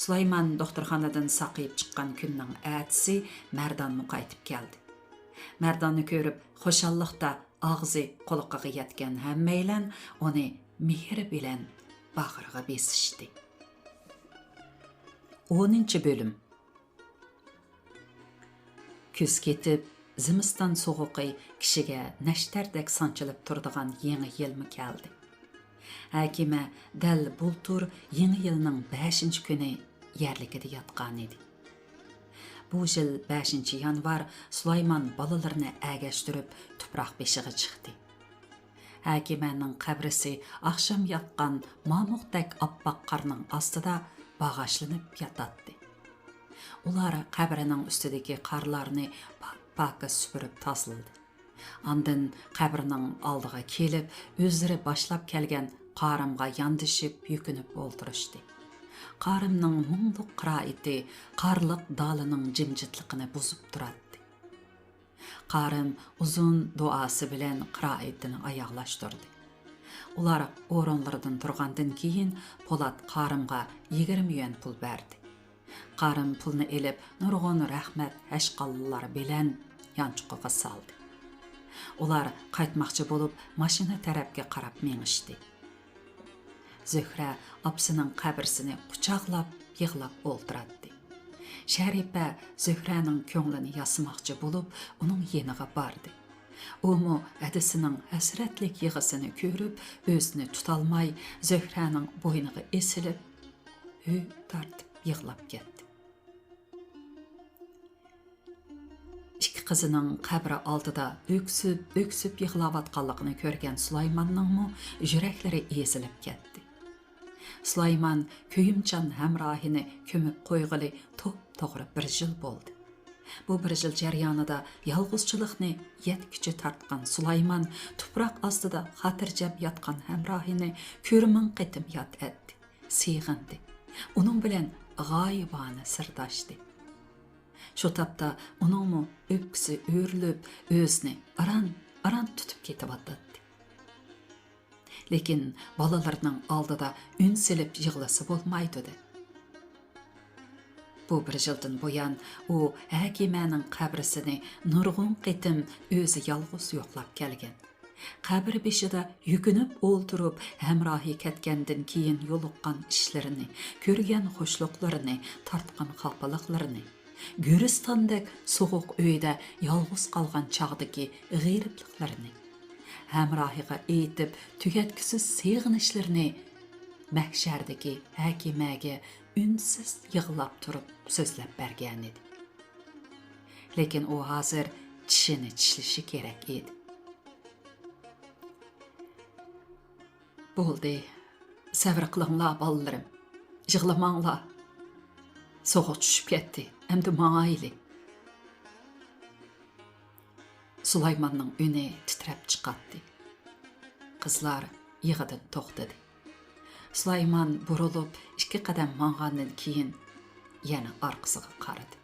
سۇلايمان دوختۇرخانىدىن ساقىيىپ چىققان كۈننىڭ ئەتىسى مەردانمۇ قايتىپ كەلدى. مەرداننى كۆرۈپ، خۇشاللىقتا ئاغزى قۇلىقىغا يەتكەن ھەممەيلەن ئۇنى مېھرى بىلەن باغرىغا بېسىشتى. ئونىنچى بۆلۈم. كۈز كېتىپ، زىمىستان سوغۇقى كىشىگە نەشتەردەك سانچىلىپ تۇرىدىغان يېڭى يىلمۇ كەلدى. ھەكىمە دەل بۇلتۇر يېڭى يىلنىڭ بەشىنچى كۈنى يەرلىكىدە ياتقانىدى. بۇ يىل بەشىنچى يانۋار سۇلايمان بالىلىرىنى ئەگەشتۈرۈپ تۇپراق بېشىغا چىقتى. ھەكىمەنىڭ قەبرىسى ئاخشام ياتقان مامۇقتەك ئاپئاق قارنىڭ ئاستىدا باغاشلىنىپ ياتاتتى. ئۇلار قەبرىنىڭ ئۈستىدىكى قارلارنى پاك-پاكىز سۈپۈرۈپ تازىلىدى. ئاندىن قەبرىنىڭ ئالدىغا كېلىپ، ئۆزلىرى باشلاپ كەلگەن قارىمغا ياندىشىپ يۈكۈنۈپ ئولتۇرۇشتى. قارىمنىڭ مۇڭلۇق قىرائىتى قارلىق دالىنىڭ جىمجىتلىقىنى بۇزۇپ تۇراتتى. قارىم ئۇزۇن دۇئاسى بىلەن قىرائىتىنى ئاياغلاشتۇردى. ئۇلار ئورۇنلىرىدىن تۇرغاندىن كېيىن، پولات قارىمغا يىگىرمە يۈەن پۇل بەردى. قارىم پۇلنى ئېلىپ، نۇرغۇن رەھمەت ھەشقاللىلار بىلەن يانچۇقىغا سالدى. ئۇلار قايتماقچى بولۇپ، ماشىنا تەرەپكە قاراپ مېڭىشتى. زۆھرە ئاپىسىنىڭ قەبرىسىنى قۇچاقلاپ يىغلاپ ئولتۇراتتى. شەرىپە زۆھرەنىڭ كۆڭلىنى ياسىماقچى بولۇپ، ئۇنىڭ يېنىغا باردى. ئۇمۇ ھەدىسىنىڭ ھەسرەتلىك يىغىسىنى كۆرۈپ، ئۆزىنى تۇتالماي، زۆھرەنىڭ بوينىغا ئېسىلىپ، ھۆ تارتىپ يىغلاپ كەتتى. ئىككى قىزىنىڭ قەبرە ئالدىدا ئۆكسۈپ-ئۆكسۈپ يىغلاۋاتقانلىقىنى كۆرگەن سۇلايماننىڭمۇ يۈرەكلىرى ئېزىلىپ كەتتى. سۇلايمان كۆيۈمچان ھەمراھىنى كۆمۈپ قويغىلى توپتوغرا بىر يىل بولدى. بۇ بىر يىل جەريانىدا يالغۇزچىلىقنى يەتكۈچە تارتقان سۇلايمان تۇپراق ئاستىدا خاتىرجەم ياتقان ھەمراھىنى كۆرمىڭ قېتىم ياد ئەتتى، سېغىندى. ئۇنىڭ بىلەن غايىبانە سىرداشتى. شۇ تاپتا ئۇنىڭمۇ ئۆپكىسى ئۆرۈلۈپ، ئۆزىنى ئاران-ئاران تۇتۇپ كېتىۋاتاتتى. لېكىن بالىلىرىنىڭ ئالدىدا ئۈن سېلىپ يىغلىسا بولمايدۇ دە. بۇ بىر يىلدىن بۇيان ئۇ ھەكىمەنىڭ قەبرىسىنى نۇرغۇن قېتىم ئۆزى يالغۇز يوقلاپ كەلگەن. قەبرە بېشىدا يۈكۈنۈپ ئولتۇرۇپ، ھەمراھى كەتكەندىن كېيىن يولۇققان ئىشلىرىنى، كۆرگەن خۇشلۇقلىرىنى، تارتقان خاپىلىقلىرىنى، گۈلىستاندەك سوغۇق ئۆيدە يالغۇز قالغان چاغدىكى غېرىبلىقلىرىنى، ھەمراھىغا ئېيتىپ تۈگەتكۈسىز سېغىنىشلىرىنى مەھشەردىكى ھەكىمەگە ئۈنسىز يىغلاپ تۇرۇپ سۆزلەپ بەرگەنىدى. لېكىن ئۇ ھازىر چىشىنى چىشلىشى كېرەك ئىدى. بولدى، سەۋر قىلىڭلار، بالىلىرىم. يىغلىماڭلار. سوغۇق چۈشۈپ كەتتى. ئەمدى ماڭايلى. سۇلايماننىڭ ئۈنى تىترەپ چىقاتتى. قىزلار يىغىدىن توختىدى. سۇلايمان بۇرۇلۇپ ئىككى قەدەم ماڭغاندىن كېيىن يەنە ئارقىسىغا قارىدى.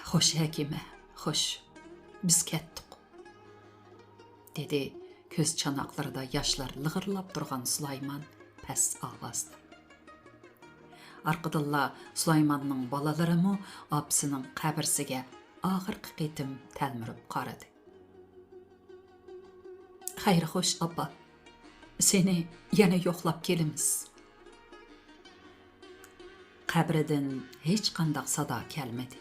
خوش، ھەكىمە، خوش. بىز كەتتۇق. دېدى كۆز چاناقلىرىدا ياشلار لىغىرلاپ تۇرغان سۇلايمان پەس ئاۋازدا. ئارقىدىنلا سۇلايماننىڭ بالىلىرىمۇ ئاپىسىنىڭ قەبرىسىگە ئاخىرقى قېتىم تەلمۈرۈپ قارىدى. خەير خوش، ئاپا. سېنى يەنە يوقلاپ كېلىمىز. قەبرىدىن ھېچقانداق سادا كەلمىدى.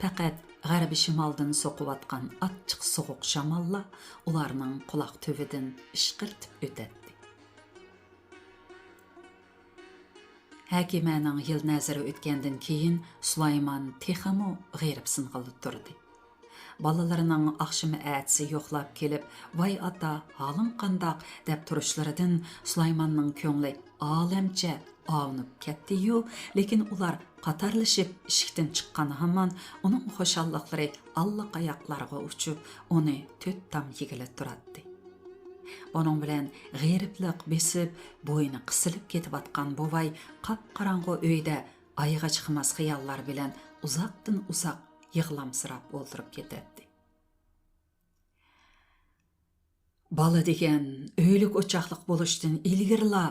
پەقەت غەربىي شىمالدىن سوقۇۋاتقان ئاچچىق سوغۇق شاماللا ئۇلارنىڭ قۇلاق تۈۋىدىن ئىشقىرتىپ ئۆتەتتى. ھەكىمەنىڭ يىل نەزىرى ئۆتكەندىن كېيىن سۇلايمان تېخىمۇ غېرىبسىنغىلى تۇردى. بالىلىرىنىڭ ئاخشىمى ئەتىسى يوقلاپ كېلىپ، ۋاي ئاتا، ھالىڭ قانداق؟ دەپ تۇرۇشلىرىدىن سۇلايماننىڭ كۆڭلى ئالەمچە ئاۋۇنۇپ كەتتىيۇ، لېكىن ئۇلار قاتارلىشىپ ئىشىكتىن چىققان ھامان ئۇنىڭ خۇشاللىقلىرى ئاللىقاياقلارغا ئۇچۇپ، ئۇنى تۆت تام يېگىلى تۇراتتى. بۇنىڭ بىلەن غېرىبلىق بېسىپ، بوينى قىسىلىپ كېتىۋاتقان بوۋاي قاپقاراڭغۇ ئۆيدە ئايىغى چىقماس خىياللار بىلەن ئۇزاقتىن ئۇزاق يىغلامسىراپ ئولتۇرۇپ كېتەتتى. بالا دېگەن ئۆيلۈك ئوچاقلىق بولۇشتىن ئىلگىرىلا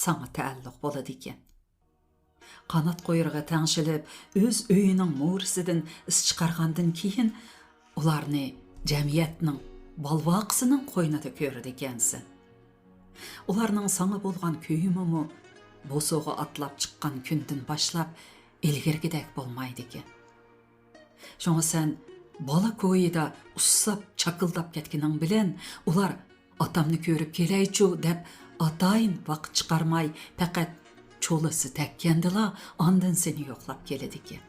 ساڭا تەئەللۇق بولىدىكەن. قانات قۇيرۇقى تەڭشىلىپ، ئۆز ئۆيىنىڭ مورىسىدىن ئىس چىقارغاندىن كېيىن، ئۇلارنى جەمئىيەتنىڭ بالۋاقىسىنىڭ قوينىدا كۆرىدىكەنسەن. ئۇلارنىڭ ساڭا بولغان كۆيۈمىمۇ بوسۇغا ئاتلاپ چىققان كۈندىن باشلاپ ئىلگىرىكىدەك بولمايدىكەن. شۇڭا سەن بالا كويىدا ئۇسساپ چاكىلداپ كەتكىنىڭ بىلەن ئۇلار «ئاتامنى كۆرۈپ كېلەيچۇ» دەپ ئاتايىن ۋاقىت چىقارماي، پەقەت چولىسى تەگكەندىلا ئاندىن سېنى يوقلاپ كېلىدىكەن.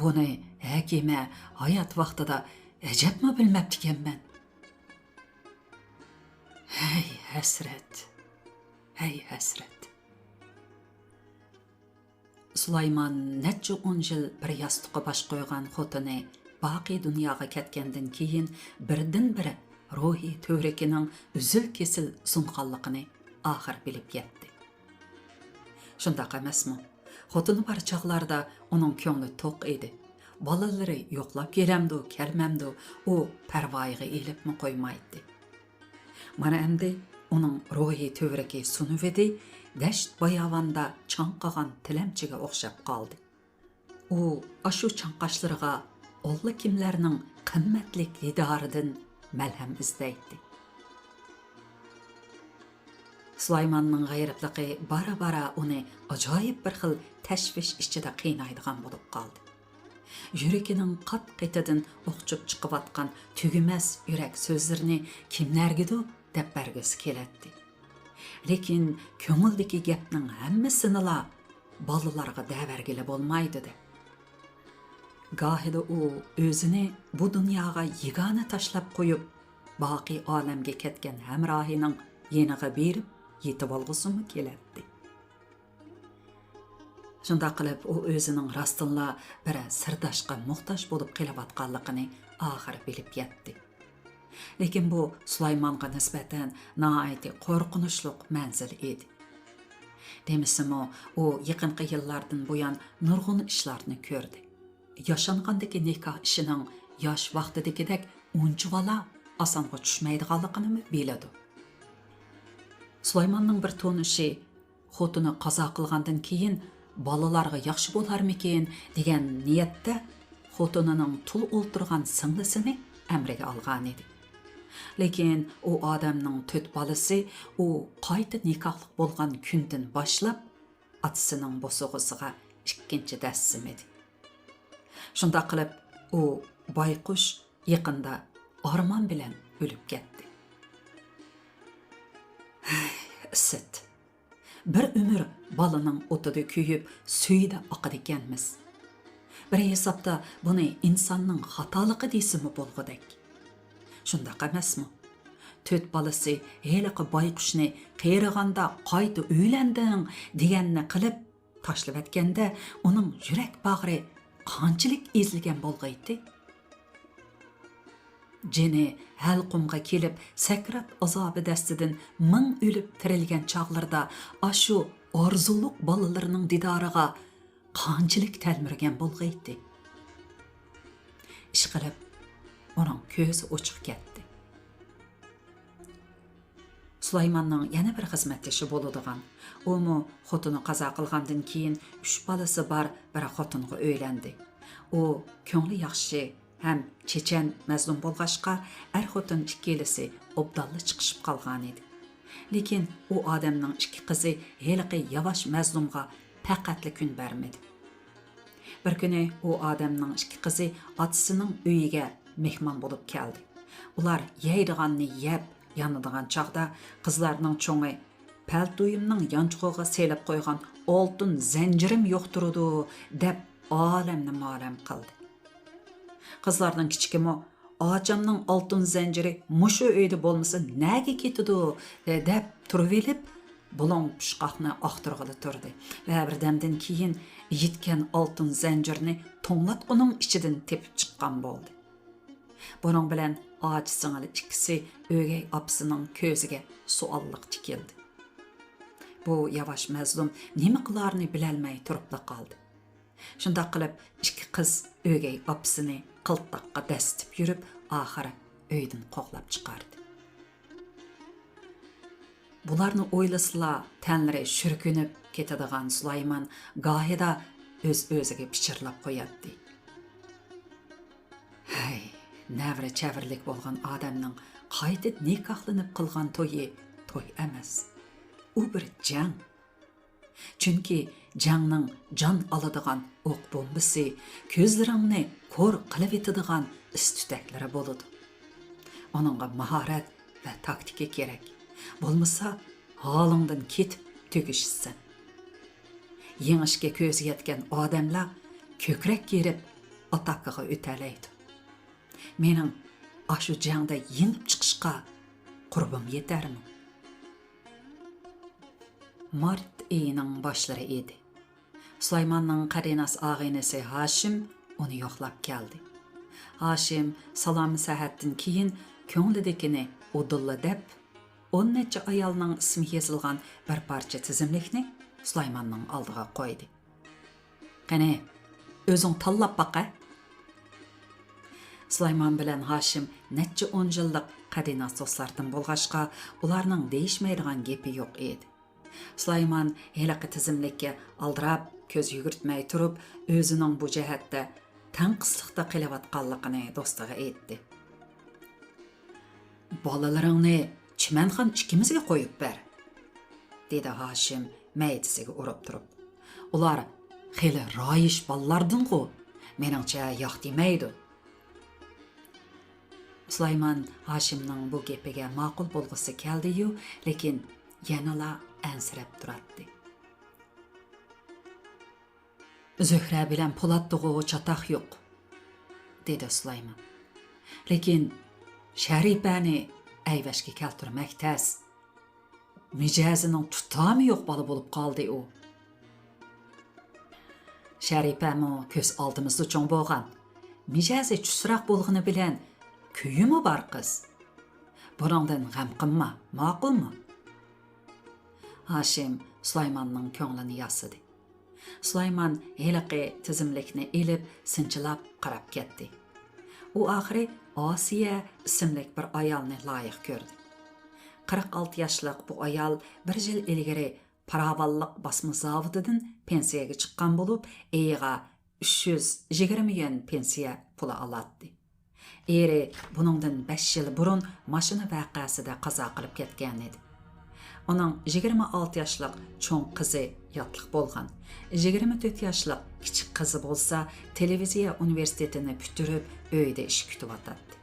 بۇنى ھەكىمە ھايات ۋاقتىدا ئەجەبمۇ بىلمەپتىكەنمەن. ھەي ھەسرەت، ھەي ھەسرەت! سۇلايمان نەچچە ئون يىل بىر ياستۇققا باش قويغان خوتۇنى باقىي دۇنياغا كەتكەندىن كېيىن، بىردىنبىرە روھىي تۈۋرۈكىنىڭ ئۈزۈل-كېسىل سۇنغانلىقىنى ئاخىر بىلىپ يەتتى. شۇنداق ئەمەسمۇ؟ خوتۇنى بار چاغلاردا ئۇنىڭ كۆڭلى توق ئىدى. بالىلىرى يوقلاپ كېلەمدۇ، كەلمەمدۇ، ئۇ پەرۋايىغا ئېلىپمۇ قويمايتتى. مانا ئەمدى ئۇنىڭ روھىي تۈۋرۈكى سۇنۇۋىدى، دەشت-باياۋاندا چاڭقىغان تىلەمچىگە ئوخشاپ قالدى. ئۇ ئاشۇ چاڭقاشلىرىغا ئاللىكىملەرنىڭ قىممەتلىك دىدارىدىن مەلھەم ئىزدەيتتى. سۇلايماننىڭ غېرىبلىقى بارا-بارا ئۇنى ئاجايىپ بىر خىل تەشۋىش ئىچىدە قىينايدىغان بولۇپ قالدى. يۈرىكىنىڭ قات-قېتىدىن ئوقچۇپ چىقىۋاتقان تۈگىمەس يۈرەك سۆزلىرىنى كىملەرگىدۇ دەپ بەرگۈسى كېلەتتى. لېكىن كۆڭۈلدىكى گەپنىڭ ھەممىسىنىلا بالىلارغا دەۋەرگىلى بولمايدۇ دەپ. گاھىدا ئۇ ئۆزىنى بۇ دۇنياغا يېگانە تاشلاپ قويۇپ، باقىي ئالەمگە كەتكەن ھەمراھىنىڭ يېنىغا بېرىپ يېتىۋالغۇسىمۇ كېلەتتى. شۇنداق قىلىپ، ئۇ ئۆزىنىڭ راستتىنلا بىر سىرداشقا موھتاج بولۇپ قېلىۋاتقانلىقىنى ئاخىرى بىلىپ يەتتى. لېكىن بۇ سۇلايمانغا نىسبەتەن ناھايىتى قورقۇنچلۇق مەنزىل ئىدى. دېمىسىمۇ، ئۇ يېقىنقى يىللاردىن بۇيان نۇرغۇن ئىشلارنى كۆردى. ياشانغاندىكى نىكاھ ئىشىنىڭ ياش ۋاقتىدىكىدەك ئۇنچىۋالا ئاسانغا چۈشمەيدىغانلىقىنىمۇ بىلىدۇ. سۇلايماننىڭ بىر تونۇشى خوتۇنى قازا قىلغاندىن كېيىن بالىلارغا ياخشى بولارمىكىن دېگەن نىيەتتە خوتۇنىنىڭ تۇل ئولتۇرغان سىڭلىسىنى ئەمرىگە ئالغانىدى. لېكىن ئۇ ئادەمنىڭ تۆت بالىسى ئۇ قايتا نىكاھلىق بولغان كۈندىن باشلاپ ئاتىسىنىڭ بوسۇغىسىغا ئىككىنچى دەسسىمىدى. شۇنداق قىلىپ، ئۇ بايقۇش يېقىندا ئارمان بىلەن ئۆلۈپ كەتتى. ھەي، ئىسىت! بىر ئۆمۈر بالىنىڭ ئوتىدا كۆيۈپ، سۈيىدە ئاقىدىكەنمىز. بىر ھېسابتا بۇنى ئىنساننىڭ خاتالىقى دېسىمۇ بولغۇدەك. شۇنداق ئەمەسمۇ؟ تۆت بالىسى ھېلىقى بايقۇشنى قېرىغاندا قايتا ئۆيلەندىڭ دېگەننى قىلىپ، تاشلىۋەتكەندە ئۇنىڭ يۈرەك باغرى قانچىلىك ئېزىلگەن بولغىيتتى؟ جېنى ھەلقۇمغا كېلىپ، سەكرات ئازابى دەستىدىن مىڭ ئۆلۈپ تىرىلگەن چاغلىرىدا ئاشۇ ئارزۇلۇق بالىلىرىنىڭ دىدارىغا قانچىلىك تەلمۈرگەن بولغىيتتى؟ ئىشقىلىپ، ئۇنىڭ كۆزى ئوچۇق كەتتى. سۇلايماننىڭ يەنە بىر خىزمەتدىشى بولىدىغان، ئۇمۇ خوتۇنى قازا قىلغاندىن كېيىن ئۈچ بالىسى بار بىر خوتۇنغا ئۆيلەندى. ئۇ كۆڭلى ياخشى ھەم چېچەن مەزلۇم بولغاچقا، ئەر-خوتۇن ئىككىلىسى ئوبدانلا چىقىشىپ قالغانىدى. لېكىن ئۇ ئادەمنىڭ ئىككى قىزى ھېلىقى ياۋاش مەزلۇمغا پەقەتلا كۈن بەرمىدى. بىر كۈنى ئۇ ئادەمنىڭ ئىككى قىزى ئاتىسىنىڭ ئۆيىگە مېھمان بولۇپ كەلدى. ئۇلار يەيدىغاننى يەپ، يانىدىغان چاغدا قىزلارنىڭ چوڭى پەلتويۇمنىڭ يانچۇقىغا سېلىپ قويغان ئالتۇن زەنجىرىم يوق تۇرىدۇ، دەپ ئالەمنى مالەم قىلدى. قىزلارنىڭ كىچىكىمۇ، ئاچامنىڭ ئالتۇن زەنجىرى مۇشۇ ئۆيدە بولمىسا نەگە كېتىدۇ؟ دەپ تۇرۇۋېلىپ، بۇلۇڭ پۇچقاقنى ئاختۇرغىلى تۇردى ۋە بىردەمدىن كېيىن يىتكەن ئالتۇن زەنجىرنى توڭلاتقۇنىڭ ئىچىدىن تېپىپ چىققان بولدى. بۇنىڭ بىلەن ئاچا سىڭىل ئىككىسى ئۆگەي ئاپىسىنىڭ كۆزىگە سوئاللىق تىكىلدى. بۇ ياۋاش مەزلۇم نېمە قىلارىنى بىلەلمەي تۇرۇپلا قالدى. شۇنداق قىلىپ، ئىككى قىز ئۆگەي ئاپىسىنى قىلتاققا دەسسىتىپ يۈرۈپ، ئاخىرى ئۆيدىن قوغلاپ چىقاردى. بۇلارنى ئويلىسىلا، تەنلىرى شۈركۈنۈپ كېتىدىغان سۇلايمان گاھىدا ئۆز-ئۆزىگە پىچىرلاپ قوياتتى. ھەي، نەۋرە-چەۋرىلىك بولغان ئادەمنىڭ قايتا نىكاھلىنىپ قىلغان تويى توي ئەمەس. ئۇ بىر جەڭ. چۈنكى جەڭنىڭ جان ئالىدىغان ئوق بومبىسى، كۆزلىرىڭنى كور قىلىۋېتىدىغان ئىس تۈتەكلىرى بولىدۇ. ئۇنىڭغا ماھارەت ۋە تاكتىكا كېرەك. بولمىسا، ھالىڭدىن كېتىپ تۈگىشىسەن. يېڭىشكە كۆزى يەتكەن ئادەملەر كۆكرەك كېرىپ ئاتاكىغا ئۆتەلەيدۇ. مېنىڭ ئاشۇ جەڭدە يېڭىپ چىقىشقا قۇربۇم يېتەرمۇ؟ مارت ئېيىنىڭ باشلىرى ئىدى. سۇلايماننىڭ قەرىناس ئاغىنىسى ھاشىم ئۇنى يوقلاپ كەلدى. ھاشىم سالام سەھەتتىن كېيىن كۆڭلىدىكىنى ئۇدۇللا دەپ، ئون نەچچە ئايالنىڭ ئىسمى يېزىلغان بىر پارچە تىزىملىكنى سۇلايماننىڭ ئالدىغا قويدى. قېنى، ئۆزۈڭ تاللاپ باقە. سۇلايمان بىلەن ھاشىم نەچچە ئون يىللىق قەرىناس دوستلاردىن بولغاچقا، ئۇلارنىڭ دېيىشمەيدىغان گېپى يوق ئىدى. سۇلايمان ھېلىقى تىزىملىككە ئالدىراپ كۆز يۈگۈرتمەي تۇرۇپ، ئۆزىنىڭ بۇ جەھەتتە تەڭقىسلىقتا قېلىۋاتقانلىقىنى دوستىغا ئېيتتى. «بالىلىرىڭنى چىمەنخان ئىككىمىزگە قويۇپ بەر»، دېدى ھاشىم مەيدىسىگە ئۇرۇپ تۇرۇپ. «ئۇلار خېلى رايىش بالىلاردىنغۇ، مېنىڭچە ياق دېمەيدۇ.» سۇلايمان ھاشىمنىڭ بۇ گېپىگە ماقۇل بولغۇسى كەلدى-يۇ، لېكىن يەنىلا ئەنسىرەپ تۇراتتى. «زۆھرە بىلەن پولاتتىغۇ چاتاق يوق»، دېدى سۇلايمان. «لېكىن شەرىپەنى ئەيۋەشكە كەلتۈرمەك تەس. مىجەزىنىڭ تۇتامى يوق بالا بولۇپ قالدى ئۇ.» «شەرىپەمۇ كۆز ئالدىمىزدا چوڭ بولغان. مىجەزى چۈسراق بولغىنى بىلەن كۈيىمۇ بار قىز. بۇنىڭدىن غەم قىلما، ماقۇلمۇ؟» ھاشىم سۇلايماننىڭ كۆڭلىنى ياسىدى. سۇلايمان ھېلىقى تىزىملىكنى ئېلىپ، سىنچىلاپ قاراپ كەتتى. ئۇ ئاخىرى ئاسىيە ئىسىملىك بىر ئايالنى لايىق كۆردى. قىرىق ئالتە ياشلىق بۇ ئايال بىر يىل ئىلگىرى پاراۋانلىق باسما زاۋۇتىدىن پېنسىيەگە چىققان بولۇپ، ئېيىغا ئۈچ يۈز يىگىرمە يۈەن پېنسىيە پۇلى ئالاتتى. ئېرى بۇنىڭدىن بەش يىل بۇرۇن ماشىنا ۋەقەسىدە قازا قىلىپ كەتكەنىدى. ئۇنىڭ يىگىرمە ئالتە ياشلىق چوڭ قىزى ياتلىق بولغان، يىگىرمە تۆت ياشلىق كىچىك قىزى بولسا تېلېۋىزىيە ئۇنىۋېرسىتېتىنى پۈتتۈرۈپ، ئۆيدە ئىش كۈتۈۋاتاتتى.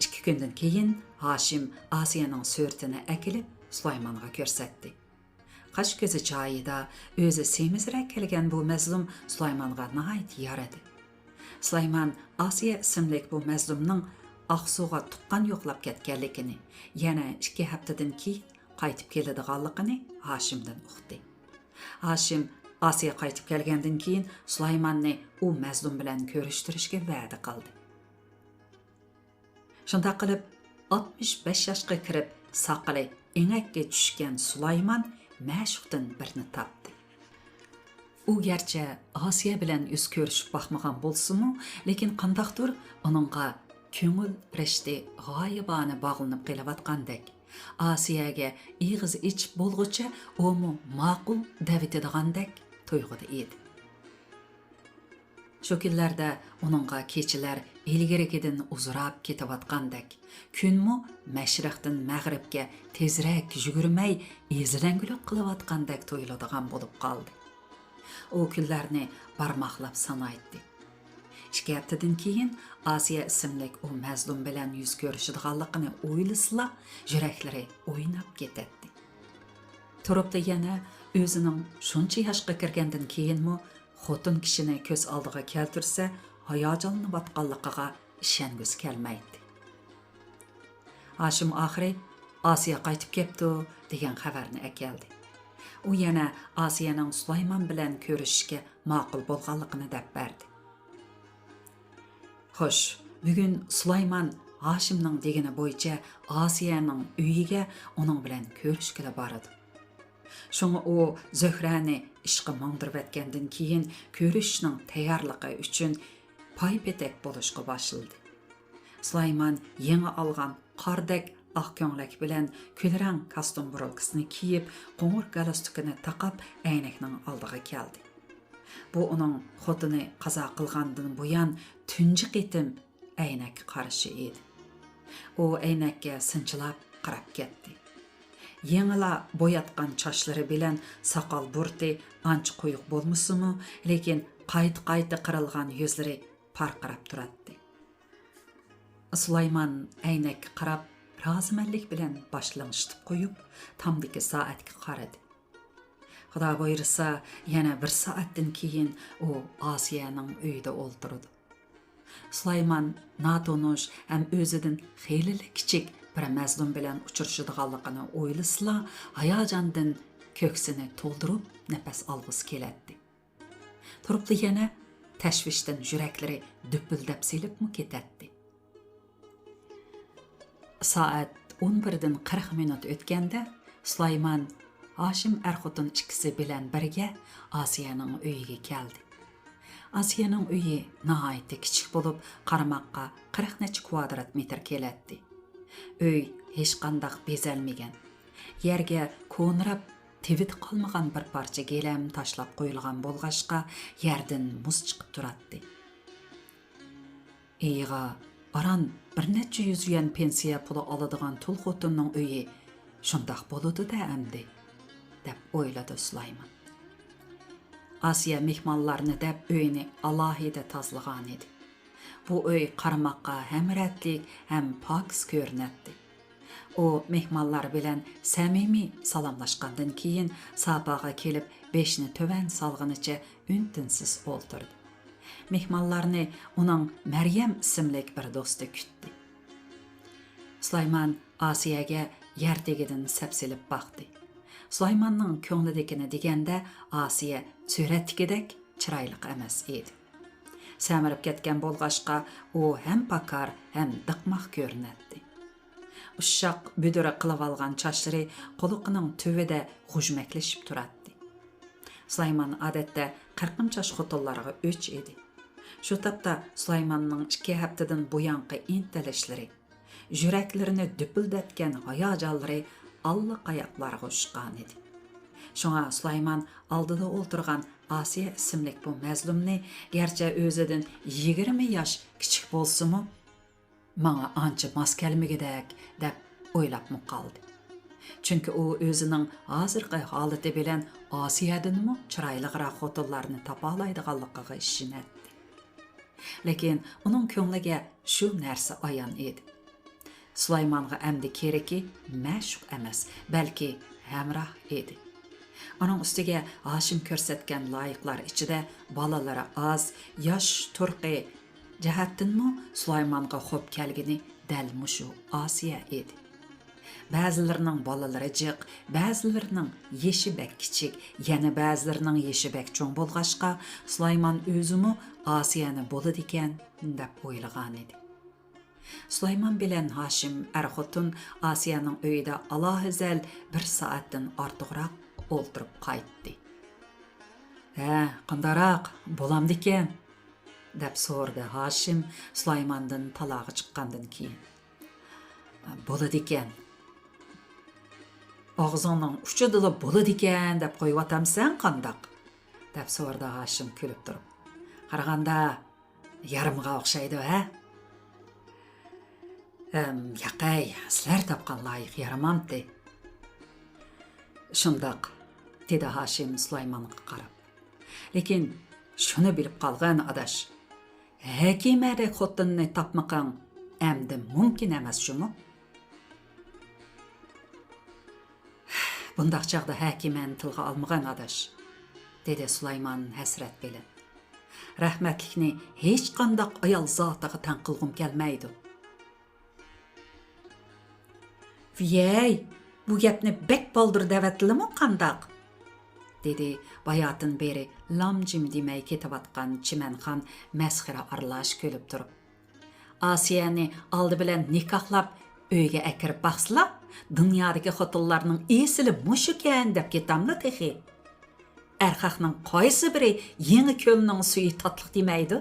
ئىككى كۈندىن كېيىن ھاشىم ئاسىيەنىڭ سۈرىتىنى ئەكېلىپ، سۇلايمانغا كۆرسەتتى. قاش-كۆزى جايىدا، ئۆزى سېمىزرەك كەلگەن بۇ مەزلۇم سۇلايمانغا ناھايىتى يارىدى. سۇلايمان ئاسىيە ئىسىملىك بۇ مەزلۇمنىڭ ئاقسۇغا تۇغقان يوقلاپ كەتكەنلىكىنى، يەنە ئىككى ھەپتىدىن كېيىن قايتىپ كېلىدىغانلىقىنى ھاشىمدىن ئۇقتى. ھاشىم ئاسىيە قايتىپ كەلگەندىن كېيىن سۇلايماننى ئۇ مەزلۇم بىلەن كۆرۈشتۈرۈشكە ۋەدە قىلدى. شۇنداق قىلىپ، ئاتمىش بەش ياشقا كىرىپ، ساقىلى ئېڭەككە چۈشكەن سۇلايمان مەشۇقتىن بىرنى تاپتى. ئۇ گەرچە ئاسىيە بىلەن يۈز كۆرۈشۈپ باقمىغان بولسىمۇ، لېكىن قانداقتۇر ئۇنىڭغا كۆڭۈل رىشتى غايىبانە باغلىنىپ قېلىۋاتقاندەك، ئاسىيەگە ئېغىز ئېچىپ بولغۇچە ئۇمۇ ماقۇل دەۋېتىدىغاندەك تۇيغۇدا ئىدى. شۇ كۈنلەردە ئۇنىڭغا كېچىلەر ئىلگىرىكىدىن ئۇزىراپ كېتىۋاتقاندەك، كۈنمۇ مەشرىقتىن مەغرىبكە تېزرەك يۈگۈرمەي، ئېزىلەڭگۈلۈك قىلىۋاتقاندەك تۇيۇلىدىغان بولۇپ قالدى. ئۇ كۈنلەرنى بارماقلاپ سانايتتى. ئىككى ھەپتىدىن كېيىن ئاسىيە ئىسىملىك ئۇ مەزلۇم بىلەن يۈز كۆرۈشىدىغانلىقىنى ئويلىسىلا، يۈرەكلىرى ئويناپ كېتەتتى. تۇرۇپلا يەنە ئۆزىنىڭ شۇنچە ياشقا كىرگەندىن كېيىنمۇ خوتۇن كىشىنى كۆز ئالدىغا كەلتۈرسە، ھاياجانلىنىۋاتقانلىقىغا ئىشەنگۈسى كەلمەيتتى. ھاشىم ئاخىرى «ئاسىيە قايتىپ كەپتۇ» دېگەن خەۋەرنى ئەكەلدى. ئۇ يەنە ئاسىيەنىڭ سۇلايمان بىلەن كۆرۈشۈشكە ماقۇل بولغانلىقىنى دەپ بەردى. خوش، بۈگۈن سۇلايمان ھاشىمنىڭ دېگىنى بويىچە ئاسىيەنىڭ ئۆيىگە ئۇنىڭ بىلەن كۆرۈشكىلى بارىدۇ. شۇڭا ئۇ زۆھرەنى ئىشقا ماڭدۇرۇۋەتكەندىن كېيىن، كۆرۈشۈشنىڭ تەييارلىقى ئۈچۈن پايپېتەك بولۇشقا باشلىدى. سۇلايمان يېڭى ئالغان قاردەك ئاق كۆڭلەك بىلەن كۈلرەڭ كاستيۇم بۇرۇلكىسىنى كىيىپ، قوڭۇر گالستۇكىنى تاقاپ، ئەينەكنىڭ ئالدىغا كەلدى. بۇ ئۇنىڭ خوتۇنى قازا قىلغاندىن بۇيان تۇنجى قېتىم ئەينەككە قارىشى ئىدى. ئۇ ئەينەككە سىنچىلاپ قاراپ كەتتى. يېڭىلا بوياتقان چاچلىرى بىلەن ساقال بۇرۇتى ئانچە قويۇق بولمىسىمۇ، لېكىن قايتا-قايتا قىرىلغان يۈزلىرى پارقىراپ تۇراتتى. سۇلايمان ئەينەككە قاراپ، رازىمەنلىك بىلەن باش لىڭشىتىپ قويۇپ، تامدىكى سائەتكە قارىدى. خۇدا بۇيرۇسا، يەنە بىر سائەتتىن كېيىن ئۇ ئاسىيەنىڭ ئۆيىدە ئولتۇرىدۇ. سۇلايمان ناتونۇش ھەم ئۆزىدىن خېلىلا كىچىك بىر مەزلۇم بىلەن ئۇچرىشىدىغانلىقىنى ئويلىسىلا، ھاياجاندىن كۆكسىنى تولدۇرۇپ نەپەس ئالغۇسى كېلەتتى. تۇرۇپلا يەنە تەشۋىشتىن يۈرەكلىرى دۈپۈلدەپ سېلىپمۇ كېتەتتى. سائەت ئون بىردىن قىرىق مىنۇت ئۆتكەندە، سۇلايمان ھاشىم ئەر-خوتۇن ئىككىسى بىلەن بىرگە ئاسىيەنىڭ ئۆيىگە كەلدى. ئاسىيەنىڭ ئۆيى ناھايىتى كىچىك بولۇپ، قارىماققا قىرىق نەچچە كۋادرات مېتىر كېلەتتى. ئۆي ھېچقانداق بېزەلمىگەن. يەرگە كونىراپ، تىۋىتى قالمىغان بىر پارچە گىلەم تاشلاپ قويۇلغان بولغاچقا، يەردىن مۇز چىقىپ تۇراتتى. ئېيىغا ئاران بىر نەچچە يۈز يۈەن پېنسىيە پۇلى ئالىدىغان تۇل خوتۇننىڭ ئۆيى شۇنداق بولىدۇ-دە ئەمدى، دەپ ئويلىدى سۇلايمان. ئاسىيە مېھمانلارنى دەپ ئۆينى ئالاھىدە تازىلىغانىدى. بۇ ئۆي قارىماققا ھەم رەتلىك، ھەم پاكىز كۆرۈنەتتى. ئۇ مېھمانلار بىلەن سەمىمىي سالاملاشقاندىن كېيىن، ساپاغا كېلىپ، بېشىنى تۆۋەن سالغىنىچە ئۈن-تىنسىز ئولتۇردى. مېھمانلارنى ئۇنىڭ مەريەم ئىسىملىك بىر دوستى كۈتتى. سۇلايمان ئاسىيەگە يەر تېگىدىن سەپسېلىپ باقتى. سۇلايماننىڭ كۆڭلىدىكىنى دېگەندە، ئاسىيە سۈرەتتىكىدەك چىرايلىق ئەمەس ئىدى. سەمرىپ كەتكەن بولغاچقا، ئۇ ھەم پاكار، ھەم دىقماق كۆرۈنەتتى. ئۇششاق بۈدرە قىلىۋالغان چاچلىرى قۇلىقىنىڭ تۈۋىدە غۇژمەكلىشىپ تۇراتتى. سۇلايمان ئادەتتە قىرقىنچاش خوتۇنلارغا ئۆچ ئىدى. شۇ تاپتا سۇلايماننىڭ ئىككى ھەپتىدىن بۇيانقى ئىنتىلىشلىرى، يۈرەكلىرىنى دۈپۈلدەتكەن ھاياجانلىرى ئاللىقاياقلارغا ئۇچقانىدى. شۇڭا سۇلايمان ئالدىدا ئولتۇرغان ئاسىيە ئىسىملىك بۇ مەزلۇمنى، گەرچە ئۆزىدىن يىگىرمە ياش كىچىك بولسىمۇ، ماڭا ئانچە ماس كەلمىگۈدەك دەپ ئويلاپمۇ قالدى. چۈنكى ئۇ ئۆزىنىڭ ھازىرقى ھالىتى بىلەن ئاسىيەدىنمۇ چىرايلىقراق خوتۇنلارنى تاپالايدىغانلىقىغا ئىشىنەتتى. لېكىن ئۇنىڭ كۆڭلىگە شۇ نەرسە ئايان ئىدى. سۇلايمانغا ئەمدى كېرىكى مەشۇق ئەمەس، بەلكى ھەمراھ ئىدى. ئۇنىڭ ئۈستىگە ھاشىم كۆرسەتكەن لايىقلار ئىچىدە بالىلىرى ئاز، ياش تۇرقى جەھەتتىنمۇ سۇلايمانغا خوپ كەلگىنى دەل مۇشۇ ئاسىيە ئىدى. بەزىلىرىنىڭ بالىلىرى جىق، بەزىلىرىنىڭ يېشى بەك كىچىك، يەنە بەزىلىرىنىڭ يېشى بەك چوڭ بولغاچقا، سۇلايمان ئۆزىمۇ ئاسىيەنى بولىدىكەن دەپ ئويلىغانىدى. سۇلايمان بىلەن ھاشىم ئەر-خوتۇن ئاسىيەنىڭ ئۆيىدە ئالاھەزەل بىر سائەتتىن ئارتۇقراق ئولتۇرۇپ قايتتى. ھە، قانداقراق، بولامدىكەن؟ دەپ سورىدى ھاشىم سۇلايماندىن تالاغا چىققاندىن كېيىن. بولىدىكەن. ئاغزىڭنىڭ ئۇچىدىلا بولىدىكەن دەپ قويۇۋاتامسەن قانداق؟ دەپ سورىدى ھاشىم كۈلۈپ تۇرۇپ. قارىغاندا يارىمىغان ئوخشايدۇ، ھە؟ ھەم، ياقەي، سىلەر تاپقان لايىق يارىمامتى؟ شۇنداق، دېدى ھاشىم سۇلايمانغا قاراپ. لېكىن شۇنى بىلىپ قالغىن، ئاداش، ھەكىمەدەك خوتۇننى تاپمىقىڭ ئەمدى مۇمكىن ئەمەس جۇمۇ. بۇنداق چاغدا ھەكىمەنى تىلغا ئالمىغىن، ئاداش، دېدى سۇلايمان ھەسرەت بىلەن. رەھمەتلىكنى ھېچقانداق ئايال زاتىغا تەڭ قىلغۇم كەلمەيدۇ. ۋىيەي، بۇ گەپنى بەك بالدۇر دەۋەتتىلىمۇ قانداق؟ دېدى باياتىن بېرى لام-جىم دېمەي كېتىۋاتقان چىمەنخان مەسخىرە ئارىلاش كۈلۈپ تۇرۇپ. ئاسىيەنى ئالدى بىلەن نىكاھلاپ ئۆيگە ئەكىرىپ باقسىلا، دۇنيادىكى خوتۇنلارنىڭ ئېسىلى مۇشۇكەن دەپ كېتاملا تېخى. ئەرخەقنىڭ قايسى بىرى يېڭى كۆلنىڭ سۈيى تاتلىق دېمەيدۇ؟